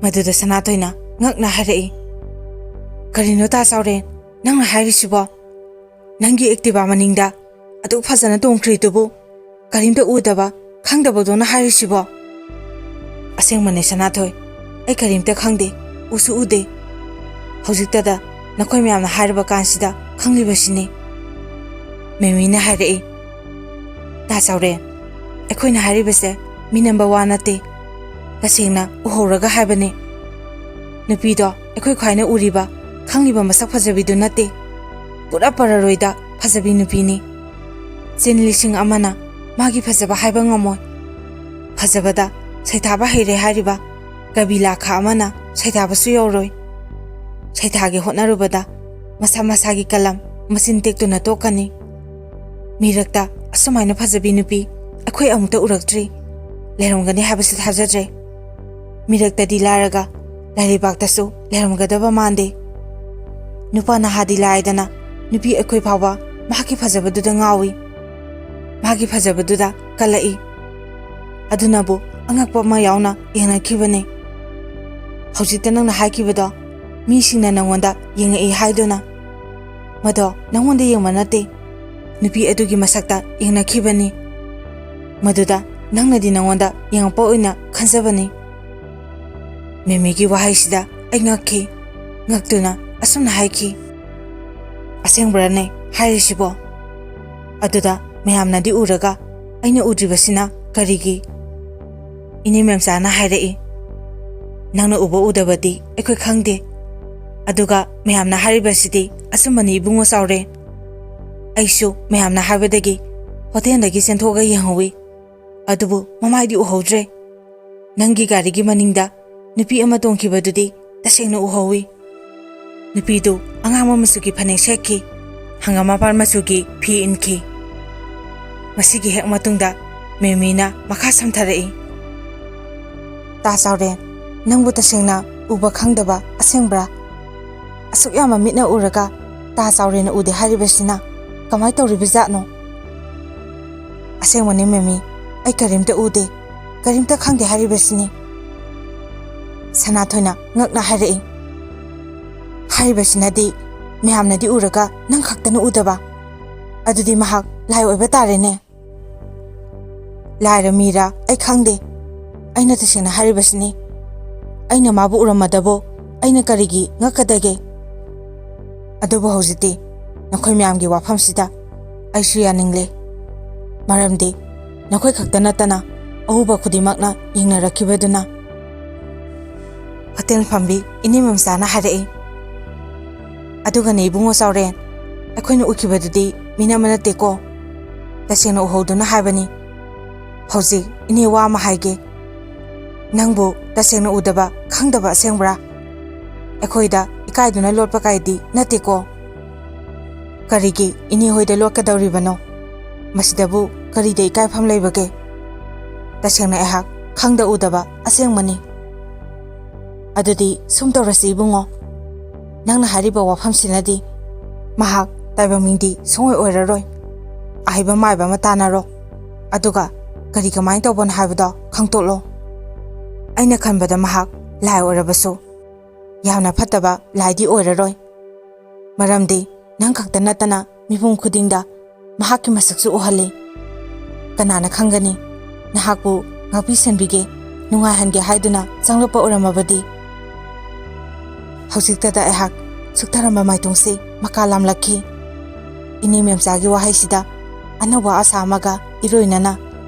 ꯃꯗꯨꯗ ꯁꯅꯥꯊꯣꯏꯅ ꯉꯛꯅ ꯍꯥꯏꯔꯛꯏ, "ꯀꯔꯤꯅꯣ ꯇꯥ ꯆꯥꯎꯔꯦꯟ, ꯅꯪꯅ ꯍꯥꯏꯔꯤꯁꯤꯕꯣ? ꯅꯪꯒꯤ ꯑꯦꯛꯇꯤꯚꯥ ꯃꯅꯤꯡꯗ ꯑꯗꯨꯛ ꯐꯖꯅ ꯇꯣꯡꯈ꯭ꯔꯤꯗꯨꯕꯨ ꯀꯔꯤꯝꯇ ꯎꯗꯕ ꯈꯪꯗꯕꯗꯧꯅ ꯍꯥꯏꯔꯤꯁꯤꯕꯣ?" "ꯑꯁꯦꯡꯕꯅꯦ ꯁꯅꯥꯊꯣꯏ, ꯑꯩ ꯀꯔꯤꯝꯇ ꯈꯪꯗꯦ, ꯎꯁꯨ ꯎꯗꯦ꯫ ꯍꯧꯖꯤꯛꯇꯗ ꯅꯈꯣꯏ ꯃꯌꯥꯝꯅ ꯍꯥꯏꯔꯕ ꯀꯥꯟꯁꯤꯗ ꯈꯪꯂꯤꯕꯁꯤꯅꯤ꯫" ꯃꯦꯃꯤꯅ ꯍꯥꯏꯔꯛꯏ, "ꯇꯥ ꯆꯥꯎꯔꯦꯟ, ꯑꯩꯈꯣꯏꯅ ꯍꯥꯏꯔꯤꯕꯁꯦ ꯃꯤꯅꯝꯕ ꯋꯥ ꯅꯠꯇꯦ, ꯇꯁꯦꯡꯅ ꯎꯍꯧꯔꯒ ꯍꯥꯏꯕꯅꯦ꯫ ꯅꯨꯄꯤꯗꯣ ꯑꯩꯈꯣꯏ ꯈ꯭ꯋꯥꯏꯅ ꯎꯔꯤꯕ, ꯈꯪꯂꯤꯕ ꯃꯁꯛ ꯐꯖꯕꯤꯗꯨ ꯅꯠꯇꯦ꯫ ꯄꯨꯔꯥ ꯄꯔꯔꯣꯏꯗ ꯐꯖꯕꯤ ꯅꯨꯄꯤꯅꯤ꯫ ꯆꯤꯟ ꯂꯤꯁꯤꯡ ꯑꯃꯅ ꯃꯥꯒꯤ ꯐꯖꯕ ꯍꯥꯏꯕ ꯉꯝꯃꯣꯏ꯫ ꯐꯖꯕꯗ ꯁꯩꯊꯥꯕ ꯍꯩꯔꯦ ꯍꯥꯏꯔꯤꯕ ꯀꯕꯤ ꯂꯥꯈ ꯑꯃꯅ ꯁꯩꯊꯥꯕꯁꯨ ꯌꯧꯔꯣꯏ꯫ ꯁꯩꯊꯥꯒꯦ ꯍꯣꯠꯅꯔꯨꯕꯗ ꯃꯁꯥ ꯃꯁꯥꯒꯤ ꯀꯂꯝ ꯃꯆꯤꯟ ꯇꯦꯛꯇꯨꯅ ꯇꯣꯛꯀꯅꯤ꯫ ꯃꯤꯔꯛꯇ ꯑꯁꯨꯃꯥꯏꯅ ꯐꯖꯕꯤ ꯅꯨꯄꯤ ꯑꯩꯈꯣꯏ ꯑꯃꯨꯛꯇ ꯎꯔꯛꯇ꯭ꯔꯤ꯫ ꯂꯩꯔꯝꯒꯅꯤ ꯍꯥꯏꯕꯁꯨ ꯊꯥꯖꯗ꯭ꯔꯦ꯫ ꯃꯤꯔꯛꯇꯗꯤ ꯂꯥꯏꯔꯒ ꯂꯥꯏꯔꯩꯕꯥꯛꯇꯁꯨ ꯂꯩꯔꯝꯒꯗꯕ ꯃꯥꯟꯗꯦ꯫ ꯅꯨꯄꯥ ꯅꯍꯥꯗꯤ ꯂꯥꯏꯗꯅ, ꯅꯨꯄꯤ ꯑꯩꯈꯣꯏ ꯐꯥꯎꯕ ꯃꯍꯥꯛꯀꯤ ꯐꯖꯕꯗꯨꯗ ꯉꯥꯎꯏ꯫ ꯃꯥꯒꯤ ꯐꯖꯕꯗꯨꯗ ꯀꯜꯂꯛꯏ꯫ ꯑꯗꯨꯅꯕꯨ ꯑꯉꯛꯄ ꯑꯃ ꯌꯥꯎꯅ ꯌꯦꯡꯅꯈꯤꯕꯅꯤ꯫ ꯍꯧꯖꯤꯛꯇ ꯅꯪꯅ ꯍꯥꯏꯈꯤꯕꯗꯣ, ꯃꯤꯁꯤꯡꯅ ꯅꯪꯉꯣꯟꯗ ꯌꯦꯡꯉꯛꯏ ꯍꯥꯏꯗꯨꯅ, ꯃꯗꯣ ꯅꯪꯉꯣꯟꯗ ꯌꯦꯡꯕ ꯅꯠꯇꯦ, ꯅꯨꯄꯤ ꯑꯗꯨꯒꯤ ꯃꯁꯛꯇ ꯌꯦꯡꯅꯈꯤꯕꯅꯤ꯫ ꯃꯗꯨꯗ ꯅꯪꯅꯗꯤ ꯅꯪꯉꯣꯟꯗ ꯌꯦꯡꯉꯛꯄ ꯑꯣꯏꯅ ꯈꯟꯖꯕꯅꯤ꯫ ꯃꯦꯃꯤꯒꯤ ꯋꯥꯍꯩꯁꯤꯗ ꯑꯩ ꯉꯛꯈꯤ꯫ ꯉꯛꯇꯨꯅ ꯑꯁꯨꯝꯅ ꯍꯥꯏꯈꯤ, "ꯑꯁꯦꯡꯕꯔꯅꯦ ꯍꯥꯏꯔꯤꯁꯤꯕꯣ? ꯑꯗꯨꯗ ꯃꯌꯥꯝꯅꯗꯤ ꯎꯔꯒ ꯑꯩꯅ ꯎꯗ꯭ꯔꯤꯕꯁꯤꯅ ꯀꯔꯤꯒꯤ?" ꯏꯅꯦ ꯃꯦꯝꯆꯥꯅ ꯍꯥꯏꯔꯛꯏ, "ꯅꯪꯅ ꯎꯕ ꯎꯗꯕꯗꯤ ꯑꯩꯈꯣꯏ ꯈꯪꯗꯦ꯫ ꯑꯗꯨꯒ ꯃꯌꯥꯝꯅ ꯍꯥꯏꯔꯤꯕꯁꯤꯗꯤ ꯑꯆꯨꯝꯕꯅꯤ ꯏꯕꯨꯡꯉꯣ ꯆꯥꯎꯔꯦꯟ꯫ ꯑꯩꯁꯨ ꯃꯌꯥꯝꯅ ꯍꯥꯏꯕꯗꯒꯤ ꯍꯣꯇꯦꯜꯗꯒꯤ ꯆꯦꯟꯊꯣꯛꯑꯒ ꯌꯦꯡꯍꯧꯋꯤ꯫ ꯑꯗꯨꯕꯨ ꯃꯃꯥꯏꯗꯤ ꯎꯍꯧꯗ꯭ꯔꯦ꯫ ꯅꯪꯒꯤ ꯒꯥꯔꯤꯒꯤ ꯃꯅꯤꯡꯗ ꯅꯨꯄꯤ ꯑꯃ ꯇꯣꯡꯈꯤꯕꯗꯨꯗꯤ ꯇꯁꯦꯡꯅ ꯎꯍꯧꯋꯤ꯫ ꯅꯨꯄꯤꯗꯨ ꯑꯉꯥꯡꯕ ꯃꯆꯨꯒꯤ ꯐꯅꯦꯛ ꯁꯦꯠꯈꯤ, ꯍꯪꯒꯥꯝ ꯃꯄꯥꯟ ꯃꯆꯨꯒꯤ ꯐꯤ ꯏꯟꯈꯤ꯫" ꯃꯁꯤꯒꯤ ꯍꯦꯛ ꯃꯇꯨꯡꯗ ꯃꯦꯃꯤꯅ ꯃꯈꯥ ꯁꯝꯊꯔꯛꯏ, "ꯇꯥ ꯆꯥꯎꯔꯦꯟ, ꯅꯪꯕꯨ ꯇꯁꯦꯡꯅ ꯎꯕ ꯈꯪꯗꯕ ꯑꯁꯦꯡꯕ꯭ꯔꯥ? ꯑꯁꯨꯛ ꯌꯥꯝꯕ ꯃꯤꯠꯅ ꯎꯔꯒ ꯇꯥ ꯆꯥꯎꯔꯦꯟꯅ ꯎꯗꯦ ꯍꯥꯏꯔꯤꯕꯁꯤꯅ ꯀꯃꯥꯏ ꯇꯧꯔꯤꯕꯖꯥꯠꯅꯣ?" "ꯑꯁꯦꯡꯕꯅꯤ ꯃꯦꯃꯤ, ꯑꯩ ꯀꯔꯤꯝꯇ ꯎꯗꯦ, ꯀꯔꯤꯝꯇ ꯈꯪꯗꯦ ꯍꯥꯏꯔꯤꯕꯁꯤꯅꯤ꯫" ꯁꯅꯥꯊꯣꯏꯅ ꯉꯛꯅ ꯍꯥꯏꯔꯛꯏ, "ꯍꯥꯏꯔꯤꯕꯁꯤꯅꯗꯤ ꯃꯌꯥꯝꯅꯗꯤ ꯎꯔꯒ ꯅꯪ ꯈꯛꯇꯅ ꯎꯗꯕ? ꯑꯗꯨꯗꯤ ꯃꯍꯥꯛ ꯂꯥꯏ ꯑꯣꯏꯕ ꯇꯥꯔꯦꯅꯦ꯫" "ꯂꯥꯏꯔ ꯃꯤꯔ ꯑꯩ ꯈꯪꯗꯦ꯫ ꯑꯩꯅ ꯇꯁꯦꯡꯅ ꯍꯥꯏꯔꯤꯕꯁꯤꯅꯤ꯫ ꯑꯩꯅ ꯃꯥꯕꯨ ꯎꯔꯝꯃꯗꯕꯨ ꯑꯩꯅ ꯀꯔꯤꯒꯤ ꯉꯛꯀꯗꯒꯦ? ꯑꯗꯨꯕꯨ ꯍꯧꯖꯤꯛꯇꯤ ꯅꯈꯣꯏ ꯃꯌꯥꯝꯒꯤ ꯋꯥꯐꯝꯁꯤꯗ ꯑꯩꯁꯨ ꯌꯥꯅꯤꯡꯂꯦ꯫ ꯃꯔꯝꯗꯤ ꯅꯈꯣꯏ ꯈꯛꯇ ꯅꯠꯇꯅ ꯑꯎꯕ ꯈꯨꯗꯤꯡꯃꯛꯅ ꯌꯦꯡꯅꯔꯛꯈꯤꯕꯗꯨꯅ꯫ ꯍꯣꯇꯦꯜ ꯐꯝꯕꯤ ꯏꯅꯦ ꯃꯦꯝꯆꯥꯅ ꯍꯥꯏꯔꯛꯏ꯫ "ꯑꯗꯨꯒꯅꯦ ꯏꯕꯨꯡꯉꯣ ꯆꯥꯎꯔꯦꯟ, ꯑꯩꯈꯣꯏꯅ ꯎꯈꯤꯕꯗꯨꯗꯤ ꯃꯤꯅꯝ ꯅꯠꯇꯦꯀꯣ, ꯇꯁꯦꯡꯅ ꯎꯍꯧꯗꯨꯅ ꯍꯥꯏꯕꯅꯤ꯫ ꯍꯧꯖꯤꯛ ꯏꯅꯦ ꯋꯥ ꯑꯃ ꯍꯥꯏꯒꯦ꯫ ꯅꯪꯕꯨ ꯇꯁꯦꯡꯅ ꯎꯗꯕ ꯈꯪꯗꯕ ꯑꯁꯦꯡꯕ꯭ꯔꯥ? ꯑꯩꯈꯣꯏꯗ ꯏꯀꯥꯏꯗꯨꯅ ꯂꯣꯠꯄ ꯀꯥꯏꯗꯤ ꯅꯠꯇꯦꯀꯣ꯫ ꯀꯔꯤꯒꯤ ꯏꯅꯦ ꯍꯣꯏꯗ ꯂꯣꯠꯀꯗꯧꯔꯤꯕꯅꯣ? ꯃꯁꯤꯗꯕꯨ ꯀꯔꯤꯗ ꯏꯀꯥꯏꯐꯝ ꯂꯩꯕꯒꯦ? ꯇꯁꯦꯡꯅ ꯑꯩꯍꯥꯛ ꯈꯪꯗ ꯎꯗꯕ ꯑꯁꯦꯡꯕꯅꯤ꯫" "ꯑꯗꯨꯗꯤ ꯁꯨꯝ ꯇꯧꯔꯁꯤ ꯏꯕꯨꯡꯉꯣ, ꯅꯪꯅ ꯍꯥꯏꯔꯤꯕ ꯋꯥꯐꯝꯁꯤꯅꯗꯤ ꯃꯍꯥꯛ ꯇꯥꯏꯕꯪ ꯃꯤꯗꯤ ꯁꯨꯡꯑꯣꯏ ꯑꯣꯏꯔꯔꯣꯏ꯫ ꯑꯍꯩꯕ ꯃꯥꯏꯕ ꯑꯃ ꯇꯥꯟꯅꯔꯣ, ꯑꯗꯨꯒ ꯀꯔꯤ ꯀꯃꯥꯏꯅ ꯇꯧꯕꯅꯣ ꯍꯥꯏꯕꯗꯣ ꯈꯪꯇꯣꯛꯂꯣ꯫ ꯑꯩꯅ ꯈꯟꯕꯗ ꯃꯍꯥꯛ ꯂꯥꯏ ꯑꯣꯏꯔꯕꯁꯨ ꯌꯥꯝꯅ ꯐꯠꯇꯕ ꯂꯥꯏꯗꯤ ꯑꯣꯏꯔꯔꯣꯏ꯫ ꯃꯔꯝꯗꯤ ꯅꯪ ꯈꯛꯇ ꯅꯠꯇꯅ ꯃꯤꯄꯨꯝ ꯈꯨꯗꯤꯡꯗ ꯃꯍꯥꯛꯀꯤ ꯃꯁꯛꯁꯨ ꯎꯍꯜꯂꯤ꯫ ꯀꯅꯥꯅ ꯈꯪꯒꯅꯤ, ꯅꯍꯥꯛꯄꯨ ꯉꯥꯛꯄꯤ ꯁꯦꯟꯕꯤꯒꯦ, ꯅꯨꯡꯉꯥꯏꯍꯟꯒꯦ ꯍꯥꯏꯗꯨꯅ ꯆꯪꯂꯛꯄ ꯑꯣꯏꯔꯝꯃꯕꯗꯤ?" ꯍꯧꯖꯤꯛꯇꯗ ꯑꯩꯍꯥꯛ ꯁꯨꯛꯊꯔꯝꯕ ꯃꯥꯏꯊꯣꯡꯁꯤ ꯃꯀꯥ ꯂꯥꯝꯂꯛꯈꯤ꯫ ꯏꯅꯦ ꯃꯦꯝꯆꯥꯒꯤ ꯋꯥꯍꯩꯁꯤꯗ ꯑꯅꯧꯕ ꯑꯁꯥ ꯑꯃꯒ ꯏꯔꯣꯏꯅꯅ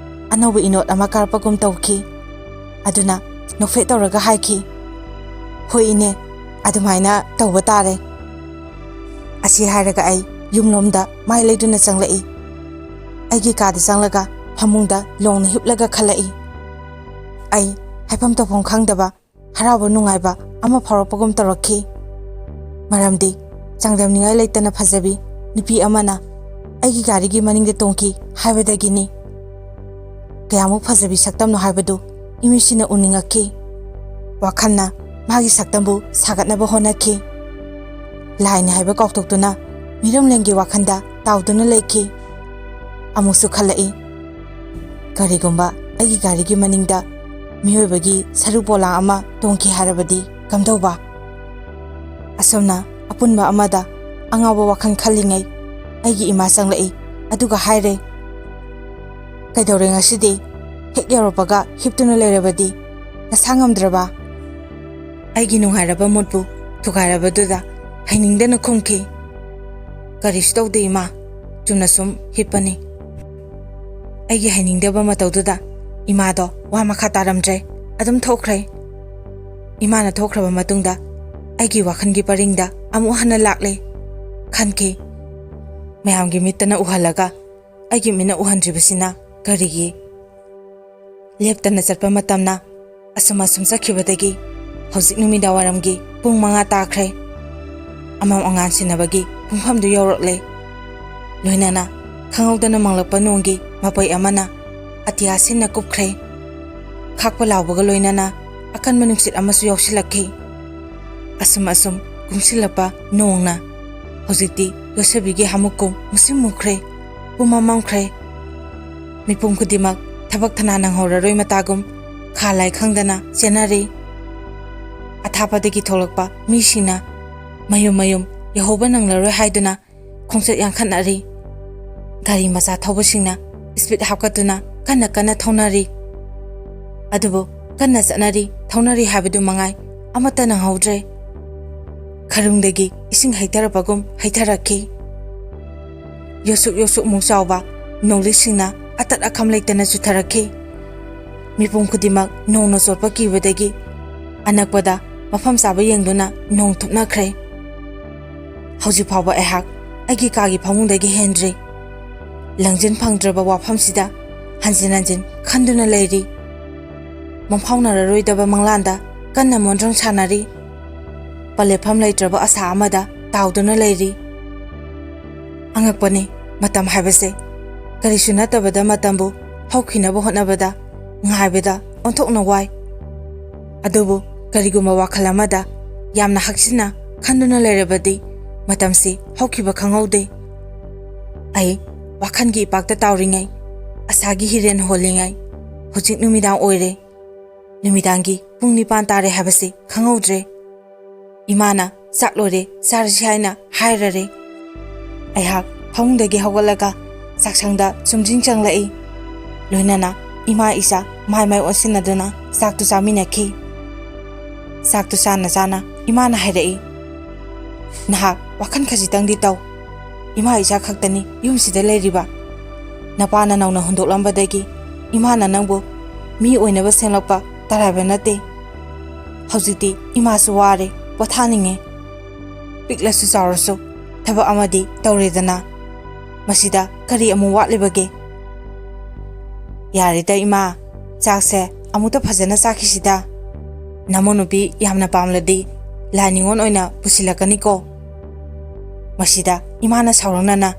ꯑꯅꯧꯕ ꯏꯅꯣꯠ ꯑꯃ ꯀꯥꯔꯛꯄꯒꯨꯝ ꯇꯧꯈꯤ꯫ ꯑꯗꯨꯅ ꯅꯣꯛꯐꯦꯠ ꯇꯧꯔꯒ ꯍꯥꯏꯈꯤ, "ꯍꯣꯏ ꯏꯅꯦ, ꯑꯗꯨꯃꯥꯏꯅ ꯇꯧꯕ ꯇꯥꯔꯦ꯫" ꯑꯁꯤ ꯍꯥꯏꯔꯒ ꯑꯩ ꯌꯨꯝꯂꯣꯝꯗ ꯃꯥꯏ ꯂꯩꯗꯨꯅ ꯆꯪꯂꯛꯏ꯫ ꯑꯩꯒꯤ ꯀꯥꯗ ꯆꯪꯂꯒ ꯐꯃꯨꯡꯗ ꯂꯣꯡꯅ ꯍꯤꯞꯂꯒ ꯈꯜꯂꯛꯏ꯫ ꯑꯩ ꯍꯥꯏꯐꯝ ꯇꯧꯐꯝ ꯈꯪꯗꯕ ꯍꯔꯥꯎꯕ ꯅꯨꯡꯉꯥꯏꯕ ꯑꯃ ꯐꯥꯎꯔꯛꯄꯒꯨꯝ ꯇꯧꯔꯛꯈꯤ꯫ ꯃꯔꯝꯗꯤ ꯆꯥꯡꯗꯝꯅꯤꯡꯉꯥꯏ ꯂꯩꯇꯅ ꯐꯖꯕꯤ ꯅꯨꯄꯤ ꯑꯃꯅ ꯑꯩꯒꯤ ꯒꯥꯔꯤꯒꯤ ꯃꯅꯤꯡꯗ ꯇꯣꯡꯈꯤ ꯍꯥꯏꯕꯗꯒꯤꯅꯤ꯫ ꯀꯌꯥꯃꯨꯛ ꯐꯖꯕꯤ ꯁꯛꯇꯝꯅꯣ ꯍꯥꯏꯕꯗꯨ ꯏꯃꯤꯠꯁꯤꯅ ꯎꯅꯤꯡꯉꯛꯈꯤ꯫ ꯋꯥꯈꯜꯅ ꯃꯥꯒꯤ ꯁꯛꯇꯝꯕꯨ ꯁꯥꯒꯠꯅꯕ ꯍꯣꯠꯅꯈꯤ꯫ ꯂꯥꯏꯅꯤ ꯍꯥꯏꯕ ꯀꯥꯎꯊꯣꯛꯇꯨꯅ ꯃꯤꯔꯝꯂꯦꯟꯒꯤ ꯋꯥꯈꯜꯗ ꯇꯥꯎꯗꯨꯅ ꯂꯩꯈꯤ꯫ ꯑꯃꯨꯛꯁꯨ ꯈꯜꯂꯛꯏ, ꯀꯔꯤꯒꯨꯝꯕ ꯑꯩꯒꯤ ꯒꯥꯔꯤꯒꯤ ꯃꯅꯤꯡꯗ ꯃꯤꯑꯣꯏꯕꯒꯤ ꯁꯔꯨ ꯄꯣꯂꯥꯡ ꯑꯃ ꯇꯣꯡꯈꯤ ꯍꯥꯏꯔꯕꯗꯤ ꯀꯝꯗꯧꯕ? ꯑꯁꯨꯝꯅ ꯑꯄꯨꯟꯕ ꯑꯃꯗ ꯑꯉꯥꯎꯕ ꯋꯥꯈꯜ ꯈꯜꯂꯤꯉꯩ ꯑꯩꯒꯤ ꯏꯃꯥ ꯆꯪꯂꯛꯏ, ꯑꯗꯨꯒ ꯍꯥꯏꯔꯦ, "ꯀꯩꯗꯧꯔꯦ ꯉꯁꯤꯗꯤ? ꯍꯦꯛ ꯌꯧꯔꯛꯄꯒ ꯍꯤꯞꯇꯨꯅ ꯂꯩꯔꯕꯗꯤ ꯅꯁꯥ ꯉꯝꯗ꯭ꯔꯕ?" ꯑꯩꯒꯤ ꯅꯨꯡꯉꯥꯏꯔꯕ ꯃꯨꯠꯄꯨ ꯊꯨꯒꯥꯏꯔꯕꯗꯨꯗ ꯍꯩꯅꯤꯡꯗꯅ ꯈꯨꯝꯈꯤ, "ꯀꯔꯤꯁꯨ ꯇꯧꯗꯦ ꯏꯃꯥ, ꯆꯨꯝꯅ ꯁꯨꯝ ꯍꯤꯞꯄꯅꯤ꯫" ꯑꯩꯒꯤ ꯍꯩꯅꯤꯡꯗꯕ ꯃꯇꯧꯗꯨꯗ ꯏꯃꯥꯗꯣ ꯋꯥ ꯃꯈꯥ ꯇꯥꯔꯝꯗ꯭ꯔꯦ, ꯑꯗꯨꯝ ꯊꯣꯛꯈ꯭ꯔꯦ꯫ ꯏꯃꯥꯅ ꯊꯣꯛꯈ꯭ꯔꯕ ꯃꯇꯨꯡꯗ ꯑꯩꯒꯤ ꯋꯥꯈꯜꯒꯤ ꯄꯔꯤꯡꯗ ꯑꯃꯨꯛ ꯍꯟꯅ ꯂꯥꯛꯂꯦ꯫ ꯈꯟꯈꯤ, ꯃꯌꯥꯝꯒꯤ ꯃꯤꯠꯇꯅ ꯎꯍꯜꯂꯒ ꯑꯩꯒꯤ ꯃꯤꯠꯅ ꯎꯍꯟꯗ꯭ꯔꯤꯕꯁꯤꯅ ꯀꯔꯤꯒꯤ? ꯂꯦꯞꯇꯅ ꯆꯠꯄ ꯃꯇꯝꯅ ꯑꯁꯨꯝ ꯑꯁꯨꯝ ꯆꯠꯈꯤꯕꯗꯒꯤ ꯍꯧꯖꯤꯛ ꯅꯨꯃꯤꯗꯥꯡ ꯋꯥꯏꯔꯝꯒꯤ ꯄꯨꯡ ꯃꯉꯥ ꯇꯥꯈ꯭ꯔꯦ꯫ ꯑꯃꯝ ꯑꯉꯥꯟ ꯁꯤꯟꯅꯕꯒꯤ ꯄꯨꯡꯐꯝꯗꯨ ꯌꯧꯔꯛꯂꯦ꯫ ꯂꯣꯏꯅꯅ ꯈꯪꯍꯧꯗꯅ ꯃꯪꯂꯛꯄ ꯅꯣꯡꯒꯤ ꯃꯄꯩ ꯑꯃꯅ ꯑꯇꯤꯌꯥ ꯁꯤꯟꯅ ꯀꯨꯞꯈ꯭ꯔꯦ꯫ ꯈꯥꯛꯄ ꯂꯥꯎꯕꯒ ꯂꯣꯏꯅꯅ ꯑꯀꯟꯕ ꯅꯨꯡꯁꯤꯠ ꯑꯃꯁꯨ ꯌꯥꯎꯁꯤꯜꯂꯛꯈꯤ꯫ ꯑꯁꯨꯝ ꯑꯁꯨꯝ ꯀꯨꯡꯁꯤꯜꯂꯛꯄ ꯅꯣꯡꯅ ꯍꯧꯖꯤꯛꯇꯤ ꯌꯣꯠꯁꯕꯤꯒꯤ ꯍꯥꯃꯨꯛꯀꯨꯝ ꯃꯨꯁꯤꯟ ꯃꯨꯈ꯭ꯔꯦ, ꯄꯨꯝꯃꯝ ꯃꯝꯈ꯭ꯔꯦ꯫ ꯃꯤꯄꯨꯝ ꯈꯨꯗꯤꯡꯃꯛ ꯊꯕꯛ ꯊꯅꯥ ꯅꯪꯍꯧꯔꯔꯣꯏ ꯃꯇꯥꯒꯨꯝ ꯈꯥ ꯂꯥꯏ ꯈꯪꯗꯅ ꯆꯦꯟꯅꯔꯤ꯫ ꯑꯊꯥꯞꯄꯗꯒꯤ ꯊꯣꯛꯂꯛꯄ ꯃꯤꯁꯤꯡꯅ ꯃꯌꯨꯝ ꯃꯌꯨꯝ ꯌꯧꯍꯧꯕ ꯅꯪꯂꯔꯣꯏ ꯍꯥꯏꯗꯨꯅ ꯈꯣꯡꯆꯠ ꯌꯥꯡꯈꯠꯅꯔꯤ꯫ ꯒꯥꯔꯤ ꯃꯆꯥ ꯊꯧꯕꯁꯤꯡꯅ ꯁ꯭ꯄꯤꯗ ꯍꯥꯞꯀꯠꯇꯨꯅ ꯀꯟꯅ ꯀꯟꯅ ꯊꯧꯅꯔꯤ꯫ ꯑꯗꯨꯕꯨ ꯀꯟꯅ ꯆꯠꯅꯔꯤ, ꯊꯧꯅꯔꯤ ꯍꯥꯏꯕꯗꯨ ꯃꯉꯥꯏ, ꯑꯃꯠꯇ ꯅꯪꯍꯧꯗ꯭ꯔꯦ꯫ ꯈꯔꯨꯡꯗꯒꯤ ꯏꯁꯤꯡ ꯍꯩꯊꯔꯛꯄꯒꯨꯝ ꯍꯩꯊꯔꯛꯈꯤ꯫ ꯌꯣꯠꯁꯨꯛ ꯌꯣꯠꯁꯨꯛ ꯃꯨꯛ ꯆꯥꯎꯕ ꯅꯣꯡꯂꯤꯛꯁꯤꯡꯅ ꯑꯇꯠ ꯑꯈꯝ ꯂꯩꯇꯅ ꯆꯨꯊꯔꯛꯈꯤ꯫ ꯃꯤꯄꯨꯝ ꯈꯨꯗꯤꯡꯃꯛ ꯅꯣꯡꯅ ꯆꯣꯠꯄ ꯀꯤꯕꯗꯒꯤ ꯑꯅꯛꯄꯗ ꯃꯐꯝ ꯆꯥꯕ ꯌꯦꯡꯗꯨꯅ ꯅꯣꯡ ꯊꯨꯞꯅꯈ꯭ꯔꯦ꯫ ꯍꯧꯖꯤꯛ ꯐꯥꯎꯕ ꯑꯩꯍꯥꯛ ꯑꯩꯒꯤ ꯀꯥꯒꯤ ꯐꯃꯨꯡꯗꯒꯤ ꯍꯦꯟꯗ꯭ꯔꯤ꯫ ꯂꯪꯖꯤꯟ ꯐꯪꯗ꯭ꯔꯕ ꯋꯥꯐꯝꯁꯤꯗ ꯍꯟꯖꯤꯟ ꯍꯟꯖꯤꯟ ꯈꯟꯗꯨꯅ ꯂꯩꯔꯤ꯫ ꯃꯪꯐꯥꯎꯅꯔꯔꯣꯏꯗꯕ ꯃꯪꯂꯥꯟꯗ ꯀꯟꯅ ꯃꯣꯟꯗ꯭ꯔꯪ ꯁꯥꯟꯅꯔꯤ꯫ ꯄꯂꯦꯠꯐꯝ ꯂꯩꯇ꯭ꯔꯕ ꯑꯁꯥ ꯑꯃꯗ ꯇꯥꯎꯗꯨꯅ ꯂꯩꯔꯤ꯫ ꯑꯉꯛꯄꯅꯤ, ꯃꯇꯝ ꯍꯥꯏꯕꯁꯦ꯫ ꯀꯔꯤꯁꯨ ꯅꯠꯇꯕꯗ ꯃꯇꯝꯕꯨ ꯍꯧꯈꯤꯅꯕ ꯍꯣꯠꯅꯕꯗ, ꯉꯥꯏꯕꯗ ꯑꯣꯟꯊꯣꯛꯅ ꯋꯥꯏ꯫ ꯑꯗꯨꯕꯨ ꯀꯔꯤꯒꯨꯝꯕ ꯋꯥꯈꯜ ꯑꯃꯗ ꯌꯥꯝꯅ ꯍꯛꯆꯤꯟꯅ ꯈꯟꯗꯨꯅ ꯂꯩꯔꯕꯗꯤ ꯃꯇꯝꯁꯤ ꯍꯧꯈꯤꯕ ꯈꯪꯍꯧꯗꯦ꯫ ꯑꯩ ꯋꯥꯈꯜꯒꯤ ꯏꯄꯥꯛꯇ ꯇꯥꯎꯔꯤꯉꯩ, ꯑꯁꯥꯒꯤ ꯍꯤꯔꯦꯟ ꯍꯣꯜꯂꯤꯉꯩ, ꯍꯧꯖꯤꯛ ꯅꯨꯃꯤꯗꯥꯡ ꯑꯣꯏꯔꯦ꯫ ꯅꯨꯃꯤꯗꯥꯡꯒꯤ ꯄꯨꯡ ꯅꯤꯄꯥꯟ ꯇꯥꯔꯦ ꯍꯥꯏꯕꯁꯤ ꯈꯪꯍꯧꯗ꯭ꯔꯦ꯫ ꯏꯃꯥꯅ "ꯆꯥꯛ ꯂꯣꯏꯔꯦ, ꯆꯥꯔꯁꯤ" ꯍꯥꯏꯅ ꯍꯥꯏꯔꯔꯦ꯫ ꯑꯩꯍꯥꯛ ꯐꯃꯨꯡꯗꯒꯤ ꯍꯧꯒꯠꯂꯒ ꯆꯥꯛꯁꯪꯗ ꯆꯨꯝꯗ꯭ꯔꯤꯡ ꯆꯪꯂꯛꯏ꯫ ꯂꯣꯏꯅꯅ ꯏꯃꯥ ꯏꯆꯥ ꯃꯥꯏ ꯃꯥꯏ ꯑꯣꯟꯁꯤꯟꯅꯗꯨꯅ ꯆꯥꯛꯇꯨ ꯆꯥꯃꯤꯟꯅꯈꯤ꯫ ꯆꯥꯛꯇꯨ ꯆꯥꯅ ꯆꯥꯅ ꯏꯃꯥꯅ ꯍꯥꯏꯔꯛꯏ, "ꯅꯍꯥꯛ ꯋꯥꯈꯜ ꯈꯖꯤꯛꯇꯪꯗꯤ ꯇꯧ꯫ ꯏꯃꯥ ꯏꯆꯥ ꯈꯛꯇꯅꯤ ꯌꯨꯝꯁꯤꯗ ꯂꯩꯔꯤꯕ꯫ ꯅꯄꯥꯅ ꯅꯧꯅ ꯍꯨꯟꯗꯣꯛꯂꯝꯕꯗꯒꯤ ꯏꯃꯥꯅ ꯅꯪꯕꯨ ꯃꯤ ꯑꯣꯏꯅꯕ ꯁꯦꯝꯂꯛꯄ ꯇꯔꯥꯏꯕ ꯅꯠꯇꯦ꯫ ꯍꯧꯖꯤꯛꯇꯤ ꯏꯃꯥꯁꯨ ꯋꯥꯔꯦ, ꯄꯣꯊꯥꯅꯤꯡꯉꯦ꯫ ꯄꯤꯛꯂꯁꯨ ꯆꯥꯎꯔꯁꯨ ꯊꯕꯛ ꯑꯃꯗꯤ ꯇꯧꯔꯦꯗꯅ꯫ ꯃꯁꯤꯗ ꯀꯔꯤ ꯑꯃꯨꯛ ꯋꯥꯠꯂꯤꯕꯒꯦ? ꯌꯥꯔꯦꯗ ꯏꯃꯥ, ꯆꯥꯛꯁꯦ ꯑꯃꯨꯛꯇ ꯐꯖꯅ ꯆꯥꯈꯤꯁꯤꯗ꯫ ꯅꯃꯧ ꯅꯨꯄꯤ ꯌꯥꯝꯅ ꯄꯥꯝꯂꯗꯤ ꯂꯥꯏ ꯅꯤꯉꯣꯜ ꯑꯣꯏꯅ ꯄꯨꯁꯤꯜꯂꯛꯀꯅꯤꯀꯣ꯫ ꯃꯁꯤꯗ ꯏꯃꯥꯅ ꯁꯥꯎꯔꯛꯅꯅ,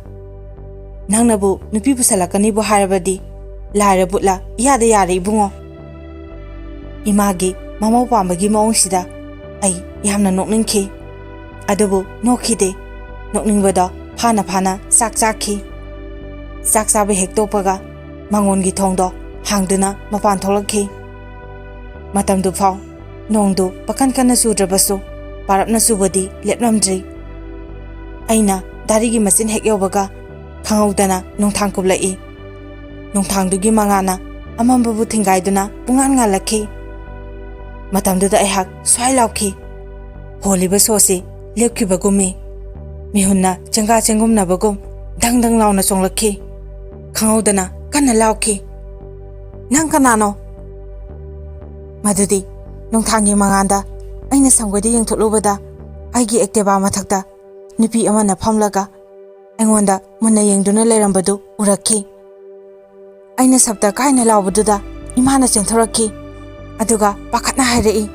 "ꯅꯪꯅꯕꯨ ꯅꯨꯄꯤ ꯄꯨꯁꯜꯂꯛꯀꯅꯤꯕꯨ ꯍꯥꯏꯔꯕꯗꯤ ꯂꯥꯏꯔ ꯕꯨꯠꯂ ꯏꯌꯥꯗ ꯌꯥꯔꯦ ꯏꯕꯨꯡꯉꯣ꯫" ꯏꯃꯥꯒꯤ ꯃꯃꯧ ꯄꯥꯝꯕꯒꯤ ꯃꯑꯣꯡꯁꯤꯗ ꯑꯩ ꯌꯥꯝꯅ ꯅꯣꯛꯅꯤꯡꯈꯤ꯫ ꯑꯗꯨꯕꯨ ꯅꯣꯛꯈꯤꯗꯦ꯫ ꯅꯣꯛꯅꯤꯡꯕꯗꯣ ꯐꯥꯅ ꯐꯥꯅ ꯆꯥꯛ ꯆꯥꯈꯤ꯫ ꯆꯥꯛ ꯆꯥꯕ ꯍꯦꯛ ꯇꯣꯛꯄꯒ ꯃꯥꯡꯒꯣꯟꯒꯤ ꯊꯣꯡꯗꯣ ꯍꯥꯡꯗꯨꯅ ꯃꯄꯥꯟ ꯊꯣꯛꯂꯛꯈꯤ꯫ ꯃꯇꯝꯗꯨ ꯐꯥꯎ ꯅꯣꯡꯗꯨ ꯄꯀꯟ ꯀꯟꯅ ꯆꯨꯗ꯭ꯔꯕꯁꯨ ꯄꯥꯔꯞꯅ ꯆꯨꯕꯗꯤ ꯂꯦꯞꯂꯝꯗ꯭ꯔꯤ꯫ ꯑꯩꯅ ꯗꯥꯔꯤꯒꯤ ꯃꯆꯤꯟ ꯍꯦꯛ ꯌꯧꯕꯒ ꯈꯪꯍꯧꯗꯅ ꯅꯣꯡꯊꯥꯡ ꯀꯨꯞꯂꯛꯏ꯫ ꯅꯣꯡꯊꯥꯡꯗꯨꯒꯤ ꯃꯉꯥꯅ ꯑꯃꯝꯕꯕꯨ ꯊꯤꯡꯒꯥꯏꯗꯨꯅ ꯄꯨꯡꯉꯥꯟ ꯉꯥꯜꯂꯛꯈꯤ꯫ ꯃꯇꯝꯗꯨꯗ ꯑꯩꯍꯥꯛ ꯁ꯭ꯋꯥꯏ ꯂꯥꯎꯈꯤ꯫ ꯍꯣꯜꯂꯤꯕ ꯁꯣꯁꯤ ꯂꯦꯞꯈꯤꯕꯒꯨꯝꯃꯤ꯫ ꯃꯤꯍꯨꯟꯅ ꯆꯦꯡꯒꯥ ꯆꯦꯡꯒꯨꯝꯅꯕꯒꯨꯝ ꯗꯪ ꯗꯪ ꯂꯥꯎꯅ ꯆꯣꯡꯂꯛꯈꯤ꯫ ꯈꯪꯍꯧꯗꯅ ꯀꯟꯅ ꯂꯥꯎꯈꯤ, "ꯅꯪ ꯀꯅꯥꯅꯣ?" ꯃꯗꯨꯗꯤ ꯅꯨꯡꯊꯥꯡꯒꯤ ꯃꯉꯥꯜꯗ ꯑꯩꯅ ꯁꯪꯒꯣꯏꯗ ꯌꯦꯡꯊꯣꯛꯂꯨꯕꯗ ꯑꯩꯒꯤ ꯑꯦꯛꯇꯤꯚꯥ ꯃꯊꯛꯇ ꯅꯨꯄꯤ ꯑꯃꯅ ꯐꯝꯂꯒ ꯑꯩꯉꯣꯟꯗ ꯃꯨꯟꯅ ꯌꯦꯡꯗꯨꯅ ꯂꯩꯔꯝꯕꯗꯨ ꯎꯔꯛꯈꯤ꯫ ꯑꯩꯅ ꯁꯞꯇ ꯀꯥꯏꯅ ꯂꯥꯎꯕꯗꯨꯗ ꯏꯃꯥꯅ ꯆꯦꯟꯊꯣꯔꯛꯈꯤ꯫ ꯑꯗꯨꯒ ꯄꯥꯈꯠꯅ ꯍꯥꯏꯔꯛꯏ,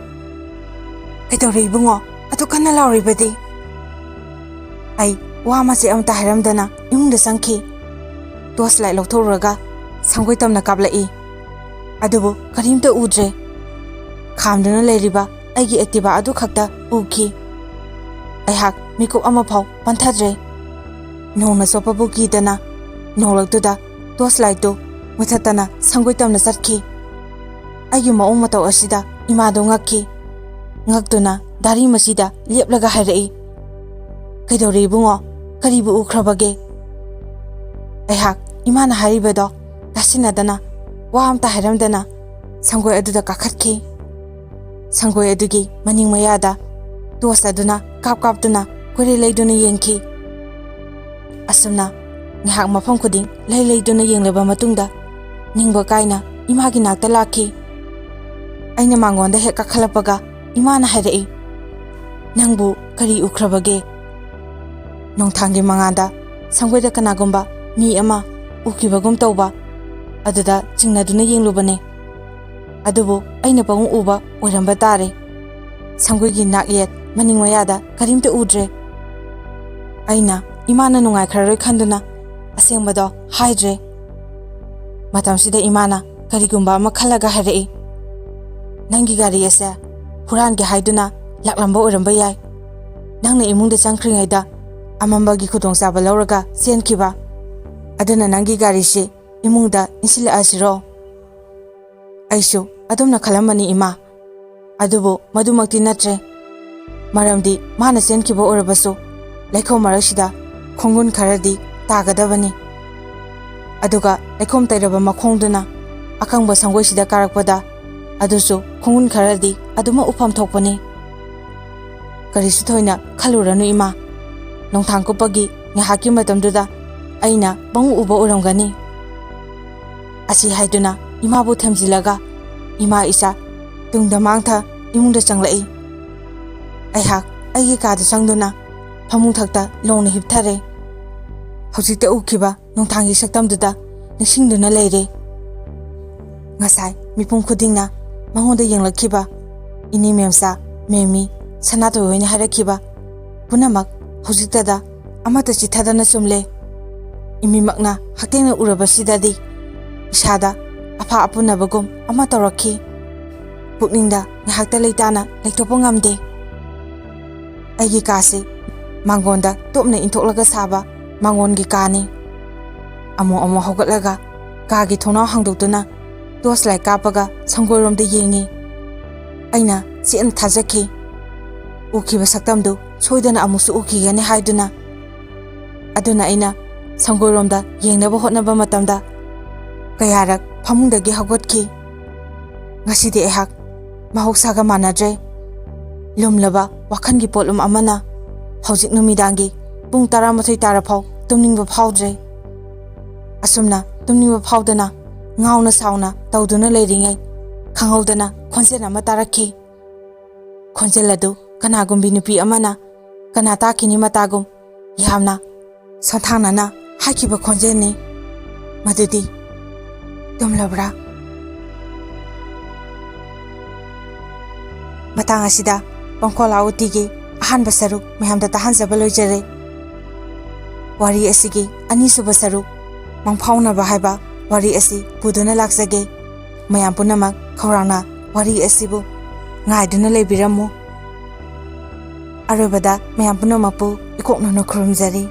"ꯀꯩꯗꯧꯔꯦ ꯏꯕꯨꯡꯉꯣ? ꯑꯗꯨ ꯀꯟꯅ ꯂꯥꯎꯔꯤꯕꯗꯤ?" ꯑꯩ ꯋꯥ ꯃꯆꯦꯠ ꯑꯃꯠꯇ ꯍꯥꯏꯔꯝꯗꯅ ꯏꯃꯨꯡꯗ ꯆꯪꯈꯤ꯫ ꯇꯣꯔꯆ ꯂꯥꯏꯠ ꯂꯧꯊꯣꯛꯂꯨꯔꯒ ꯁꯪꯒꯣꯏ ꯇꯝꯅ ꯀꯥꯞꯂꯛꯏ꯫ ꯑꯗꯨꯕꯨ ꯀꯔꯤꯝꯇ ꯎꯗ꯭ꯔꯦ꯫ ꯈꯥꯝꯗꯨꯅ ꯂꯩꯔꯤꯕ ꯑꯩꯒꯤ ꯑꯦꯛꯇꯤꯚꯥ ꯑꯗꯨ ꯈꯛꯇ ꯎꯈꯤ꯫ ꯑꯩꯍꯥꯛ ꯃꯤꯀꯨꯞ ꯑꯃꯐꯥꯎ ꯄꯟꯊꯗ꯭ꯔꯦ꯫ ꯅꯣꯡꯅ ꯆꯣꯠꯄꯕꯨ ꯀꯤꯗꯅ ꯅꯣꯡꯂꯛꯇꯨꯗ ꯇꯣꯔꯆ ꯂꯥꯏꯠꯇꯨ ꯃꯨꯊꯠꯇꯅ ꯁꯪꯒꯣꯏ ꯇꯝꯅ ꯆꯠꯈꯤ꯫ ꯑꯩꯒꯤ ꯃꯑꯣꯡ ꯃꯇꯧ ꯑꯁꯤꯗ ꯏꯃꯥꯗꯨ ꯉꯛꯈꯤ꯫ ꯉꯛꯇꯨꯅ ꯗꯥꯔꯤ ꯃꯁꯤꯗ ꯂꯦꯞꯂꯒ ꯍꯥꯏꯔꯛꯏ, "ꯀꯩꯗꯧꯔꯦ ꯏꯕꯨꯡꯉꯣ? ꯀꯔꯤꯕꯨ ꯎꯈ꯭ꯔꯕꯒꯦ?" ꯑꯩꯍꯥꯛ ꯏꯃꯥꯅ ꯍꯥꯏꯔꯤꯕꯗꯣ ꯇꯥꯁꯤꯟꯅꯗꯅ ꯋꯥ ꯑꯝꯇ ꯍꯥꯏꯔꯝꯗꯅ ꯁꯪꯒꯣꯏ ꯑꯗꯨꯗ ꯀꯥꯈꯠꯈꯤ꯫ ꯁꯪꯒꯣꯏ ꯑꯗꯨꯒꯤ ꯃꯅꯤꯡ ꯃꯌꯥꯗ ꯇꯣꯔꯆ ꯑꯗꯨꯅ ꯀꯥꯞ ꯀꯥꯞꯇꯨꯅ ꯀꯣꯏꯔꯦ ꯂꯩꯗꯨꯅ ꯌꯦꯡꯈꯤ꯫ ꯑꯁꯨꯝꯅ ꯉꯥꯏꯍꯥꯛ ꯃꯐꯝ ꯈꯨꯗꯤꯡ ꯂꯩ ꯂꯩꯗꯨꯅ ꯌꯦꯡꯂꯕ ꯃꯇꯨꯡꯗ ꯅꯤꯡꯕ ꯀꯥꯏꯅ ꯏꯃꯥꯒꯤ ꯅꯥꯛꯇ ꯂꯥꯛꯈꯤ꯫ ꯑꯩꯅ ꯃꯉꯣꯟꯗ ꯍꯦꯛ ꯀꯥꯈꯠꯂꯛꯄꯒ ꯏꯃꯥꯅ ꯍꯥꯏꯔꯛꯏ, "ꯅꯪꯕꯨ ꯀꯔꯤ ꯎꯈ꯭ꯔꯕꯒꯦ?" ꯅꯣꯡꯊꯥꯡꯒꯤ ꯃꯉꯥꯜꯗ ꯁꯪꯒꯣꯏꯗ ꯀꯅꯥꯒꯨꯝꯕ ꯃꯤ ꯑꯃ ꯎꯈꯤꯕꯒꯨꯝ ꯇꯧꯕ, ꯑꯗꯨꯗ ꯆꯤꯡꯅꯗꯨꯅ ꯌꯦꯡꯂꯨꯕꯅꯦ꯫ ꯑꯗꯨꯕꯨ ꯑꯩꯅ ꯄꯪꯎ ꯎꯕ ꯑꯣꯏꯔꯝꯕ ꯇꯥꯔꯦ꯫ ꯁꯪꯒꯣꯏꯒꯤ ꯅꯥꯛꯌꯦꯠ ꯃꯅꯤꯡ ꯃꯌꯥꯗ ꯀꯔꯤꯝꯇ ꯎꯗ꯭ꯔꯦ꯫ ꯑꯩꯅ ꯏꯃꯥꯅ ꯅꯨꯡꯉꯥꯏꯈ꯭ꯔꯔꯣꯏ ꯈꯟꯗꯨꯅ ꯑꯁꯦꯡꯕꯗꯣ ꯍꯥꯏꯗ꯭ꯔꯦ꯫ ꯃꯇꯝꯁꯤꯗ ꯏꯃꯥꯅ ꯀꯔꯤꯒꯨꯝꯕ ꯑꯃ ꯈꯜꯂꯒ ꯍꯥꯏꯔꯛꯏ, "ꯅꯪꯒꯤ ꯒꯥꯔꯤ ꯑꯁꯦ ꯍꯨꯔꯥꯟꯒꯦ ꯍꯥꯏꯗꯨꯅ ꯂꯥꯛꯂꯝꯕ ꯑꯣꯏꯔꯝꯕ ꯌꯥꯏ꯫ ꯅꯪꯅ ꯏꯃꯨꯡꯗ ꯆꯪꯈ꯭ꯔꯤꯉꯩꯗ ꯑꯃꯝꯕꯒꯤ ꯈꯨꯗꯣꯡꯆꯥꯕ ꯂꯧꯔꯒ ꯆꯦꯟꯈꯤꯕ꯫ ꯑꯗꯨꯅ ꯅꯪꯒꯤ ꯒꯥꯔꯤꯁꯤ ꯏꯃꯨꯡꯗ ꯏꯟꯁꯤꯜꯂꯛꯑꯁꯤꯔꯣ?" ꯑꯩꯁꯨ ꯑꯗꯨꯝꯅ ꯈꯜꯂꯝꯕꯅꯤ, ꯏꯃꯥ꯫ ꯑꯗꯨꯕꯨ ꯃꯗꯨꯃꯛꯇꯤ ꯅꯠꯇ꯭ꯔꯦ꯫ ꯃꯔꯝꯗꯤ ꯃꯥꯅ ꯆꯦꯟꯈꯤꯕ ꯑꯣꯏꯔꯕꯁꯨ ꯂꯩꯈꯣꯝ ꯃꯔꯛꯁꯤꯗ ꯈꯣꯡꯒꯨꯟ ꯈꯔꯗꯤ ꯇꯥꯒꯗꯕꯅꯤ꯫ ꯑꯗꯨꯒ ꯂꯩꯈꯣꯝ ꯇꯩꯔꯕ ꯃꯈꯣꯡꯗꯨꯅ ꯑꯀꯪꯕ ꯁꯪꯒꯣꯏꯁꯤꯗ ꯀꯥꯔꯛꯄꯗ ꯑꯗꯨꯁꯨ ꯈꯣꯡꯒꯨꯟ ꯈꯔꯗꯤ ꯑꯗꯨꯃꯛ ꯎꯐꯝ ꯊꯣꯛꯄꯅꯤ꯫ "ꯀꯔꯤꯁꯨ ꯊꯣꯏꯅ ꯈꯜꯂꯨꯔꯅꯨ, ꯏꯃꯥ꯫ ꯅꯣꯡꯊꯥꯡ ꯀꯨꯞꯄꯒꯤ ꯉꯥꯏꯍꯥꯛꯀꯤ ꯃꯇꯝꯗꯨꯗ ꯑꯩꯅ ꯄꯪꯎ ꯎꯕ ꯑꯣꯏꯔꯝꯒꯅꯤ꯫" ꯑꯁꯤ ꯍꯥꯏꯗꯨꯅ ꯏꯃꯥꯕꯨ ꯊꯦꯝꯖꯤꯜꯂꯒ ꯏꯃꯥ ꯏꯆꯥ ꯇꯨꯡꯗ ꯃꯥꯡꯊ ꯏꯃꯨꯡꯗ ꯆꯪꯂꯛꯏ꯫ ꯑꯩꯍꯥꯛ ꯑꯩꯒꯤ ꯀꯥꯗ ꯆꯪꯗꯨꯅ ꯐꯃꯨꯡ ꯊꯛꯇ ꯂꯣꯡꯅ ꯍꯤꯞꯊꯔꯦ꯫ ꯍꯧꯖꯤꯛꯇ ꯎꯈꯤꯕ ꯅꯣꯡꯊꯥꯡꯒꯤ ꯁꯛꯇꯝꯗꯨꯗ ꯅꯤꯡꯁꯤꯡꯗꯨꯅ ꯂꯩꯔꯦ꯫ ꯉꯁꯥꯏ ꯃꯤꯄꯨꯝ ꯈꯨꯗꯤꯡꯅ ꯃꯉꯣꯟꯗ ꯌꯦꯡꯂꯛꯈꯤꯕ ꯏꯅꯦ ꯃꯦꯝꯆꯥ, ꯃꯦꯝꯃꯤ, ꯁꯅꯥꯇꯣꯏ ꯍꯣꯏꯅ ꯍꯥꯏꯔꯛꯈꯤꯕ ꯄꯨꯝꯅꯃꯛ ꯍꯧꯖꯤꯛꯇꯗ ꯑꯃꯠꯇ ꯆꯤꯠꯊꯗꯅ ꯆꯨꯝꯂꯦ꯫ ꯏꯃꯤꯃꯛꯅ ꯍꯛꯊꯦꯡꯅ ꯎꯔꯕꯁꯤꯗꯗꯤ ꯏꯁꯥꯗ ꯑꯐꯥ ꯑꯄꯨꯅꯕꯒꯨꯝ ꯑꯃ ꯇꯧꯔꯛꯈꯤ꯫ ꯄꯨꯛꯅꯤꯡꯗ ꯉꯥꯏꯍꯥꯛꯇ ꯂꯩꯇꯥꯅ ꯂꯩꯊꯣꯛꯄ ꯉꯝꯗꯦ꯫ ꯑꯩꯒꯤ ꯀꯥꯁꯤ ꯃꯥꯡꯒꯣꯟꯗ ꯇꯣꯞꯅ ꯏꯟꯊꯣꯛꯂꯒ ꯁꯥꯕ ꯃꯥꯡꯒꯣꯟꯒꯤ ꯀꯥꯅꯤ꯫ ꯑꯃꯨꯛ ꯑꯃꯨꯛ ꯍꯧꯒꯠꯂꯒ ꯀꯥꯒꯤ ꯊꯣꯡꯅꯥꯎ ꯍꯥꯡꯗꯣꯛꯇꯨꯅ ꯇꯣꯔꯆ ꯂꯥꯏꯠ ꯀꯥꯞꯄꯒ ꯁꯪꯒꯣꯏꯔꯣꯝꯗ ꯌꯦꯡꯉꯤ꯫ ꯑꯩꯅ ꯆꯦꯠꯅ ꯊꯥꯖꯈꯤ, ꯎꯈꯤꯕ ꯁꯛꯇꯝꯗꯨ ꯁꯣꯏꯗꯅ ꯑꯃꯨꯛꯁꯨ ꯎꯈꯤꯒꯅꯤ ꯍꯥꯏꯗꯨꯅ꯫ ꯑꯗꯨꯅ ꯑꯩꯅ ꯁꯪꯒꯣꯏꯔꯣꯝꯗ ꯌꯦꯡꯅꯕ ꯍꯣꯠꯅꯕ ꯃꯇꯝꯗ ꯀꯌꯥꯔꯛ ꯐꯃꯨꯡꯗꯒꯤ ꯍꯧꯒꯠꯈꯤ꯫ ꯉꯁꯤꯗꯤ ꯑꯩꯍꯥꯛ ꯃꯍꯧꯁꯥꯒ ꯃꯥꯟꯅꯗ꯭ꯔꯦ꯫ ꯂꯨꯝꯂꯕ ꯋꯥꯈꯜꯒꯤ ꯄꯣꯠꯂꯨꯝ ꯑꯃꯅ ꯍꯧꯖꯤꯛ ꯅꯨꯃꯤꯗꯥꯡꯒꯤ ꯄꯨꯡ ꯇꯔꯥꯃꯥꯊꯣꯏ ꯇꯥꯔꯐꯥꯎ ꯇꯨꯝꯅꯤꯡꯕ ꯐꯥꯎꯗ꯭ꯔꯦ꯫ ꯑꯁꯨꯝꯅ ꯇꯨꯝꯅꯤꯡꯕ ꯐꯥꯎꯗꯅ ꯉꯥꯎꯅ ꯁꯥꯎꯅ ꯇꯧꯗꯨꯅ ꯂꯩꯔꯤꯉꯩ ꯈꯪꯍꯧꯗꯅ ꯈꯣꯟꯖꯦꯜ ꯑꯃ ꯇꯥꯔꯛꯈꯤ꯫ ꯈꯣꯟꯖꯦꯜ ꯑꯗꯨ ꯀꯅꯥꯒꯨꯝꯕꯤ ꯅꯨꯄꯤ ꯑꯃꯅ ꯀꯅꯥ ꯇꯥꯈꯤꯅꯤ ꯃꯇꯥꯒꯨꯝ ꯌꯥꯝꯅ ꯁꯣꯟꯊꯥꯡꯅꯅ ꯍꯥꯏꯈꯤꯕ ꯈꯣꯟꯖꯦꯜꯅꯤ꯫ ꯃꯗꯨꯗꯤ ꯇꯨꯝꯂꯕ꯭ꯔꯥ? ꯃꯇꯥꯡ ꯑꯁꯤꯗ ꯄꯪꯈꯣꯂꯥ ꯎꯇꯤꯒꯤ ꯑꯍꯥꯟꯕ ꯁꯔꯨꯛ ꯃꯌꯥꯝꯗ ꯇꯥꯍꯟꯖꯕ ꯂꯣꯏꯖꯔꯦ꯫ ꯋꯥꯔꯤ ꯑꯁꯤꯒꯤ ꯑꯅꯤꯁꯨꯕ ꯁꯔꯨꯛ ꯃꯪꯐꯥꯎꯅꯕ ꯍꯥꯏꯕ ꯋꯥꯔꯤ ꯑꯁꯤ ꯄꯨꯗꯨꯅ ꯂꯥꯛꯆꯒꯦ꯫ ꯃꯌꯥꯝ ꯄꯨꯝꯅꯃꯛ ꯈꯧꯔꯥꯡꯅ ꯋꯥꯔꯤ ꯑꯁꯤꯕꯨ ꯉꯥꯏꯗꯨꯅ ꯂꯩꯕꯤꯔꯝꯃꯨ꯫ ꯑꯔꯣꯏꯕꯗ ꯃꯌꯥꯝ ꯄꯨꯝꯅꯃꯛꯄꯨ ꯏꯀꯣꯛꯅꯅ ꯈꯨꯔꯨꯝꯖꯔꯤ꯫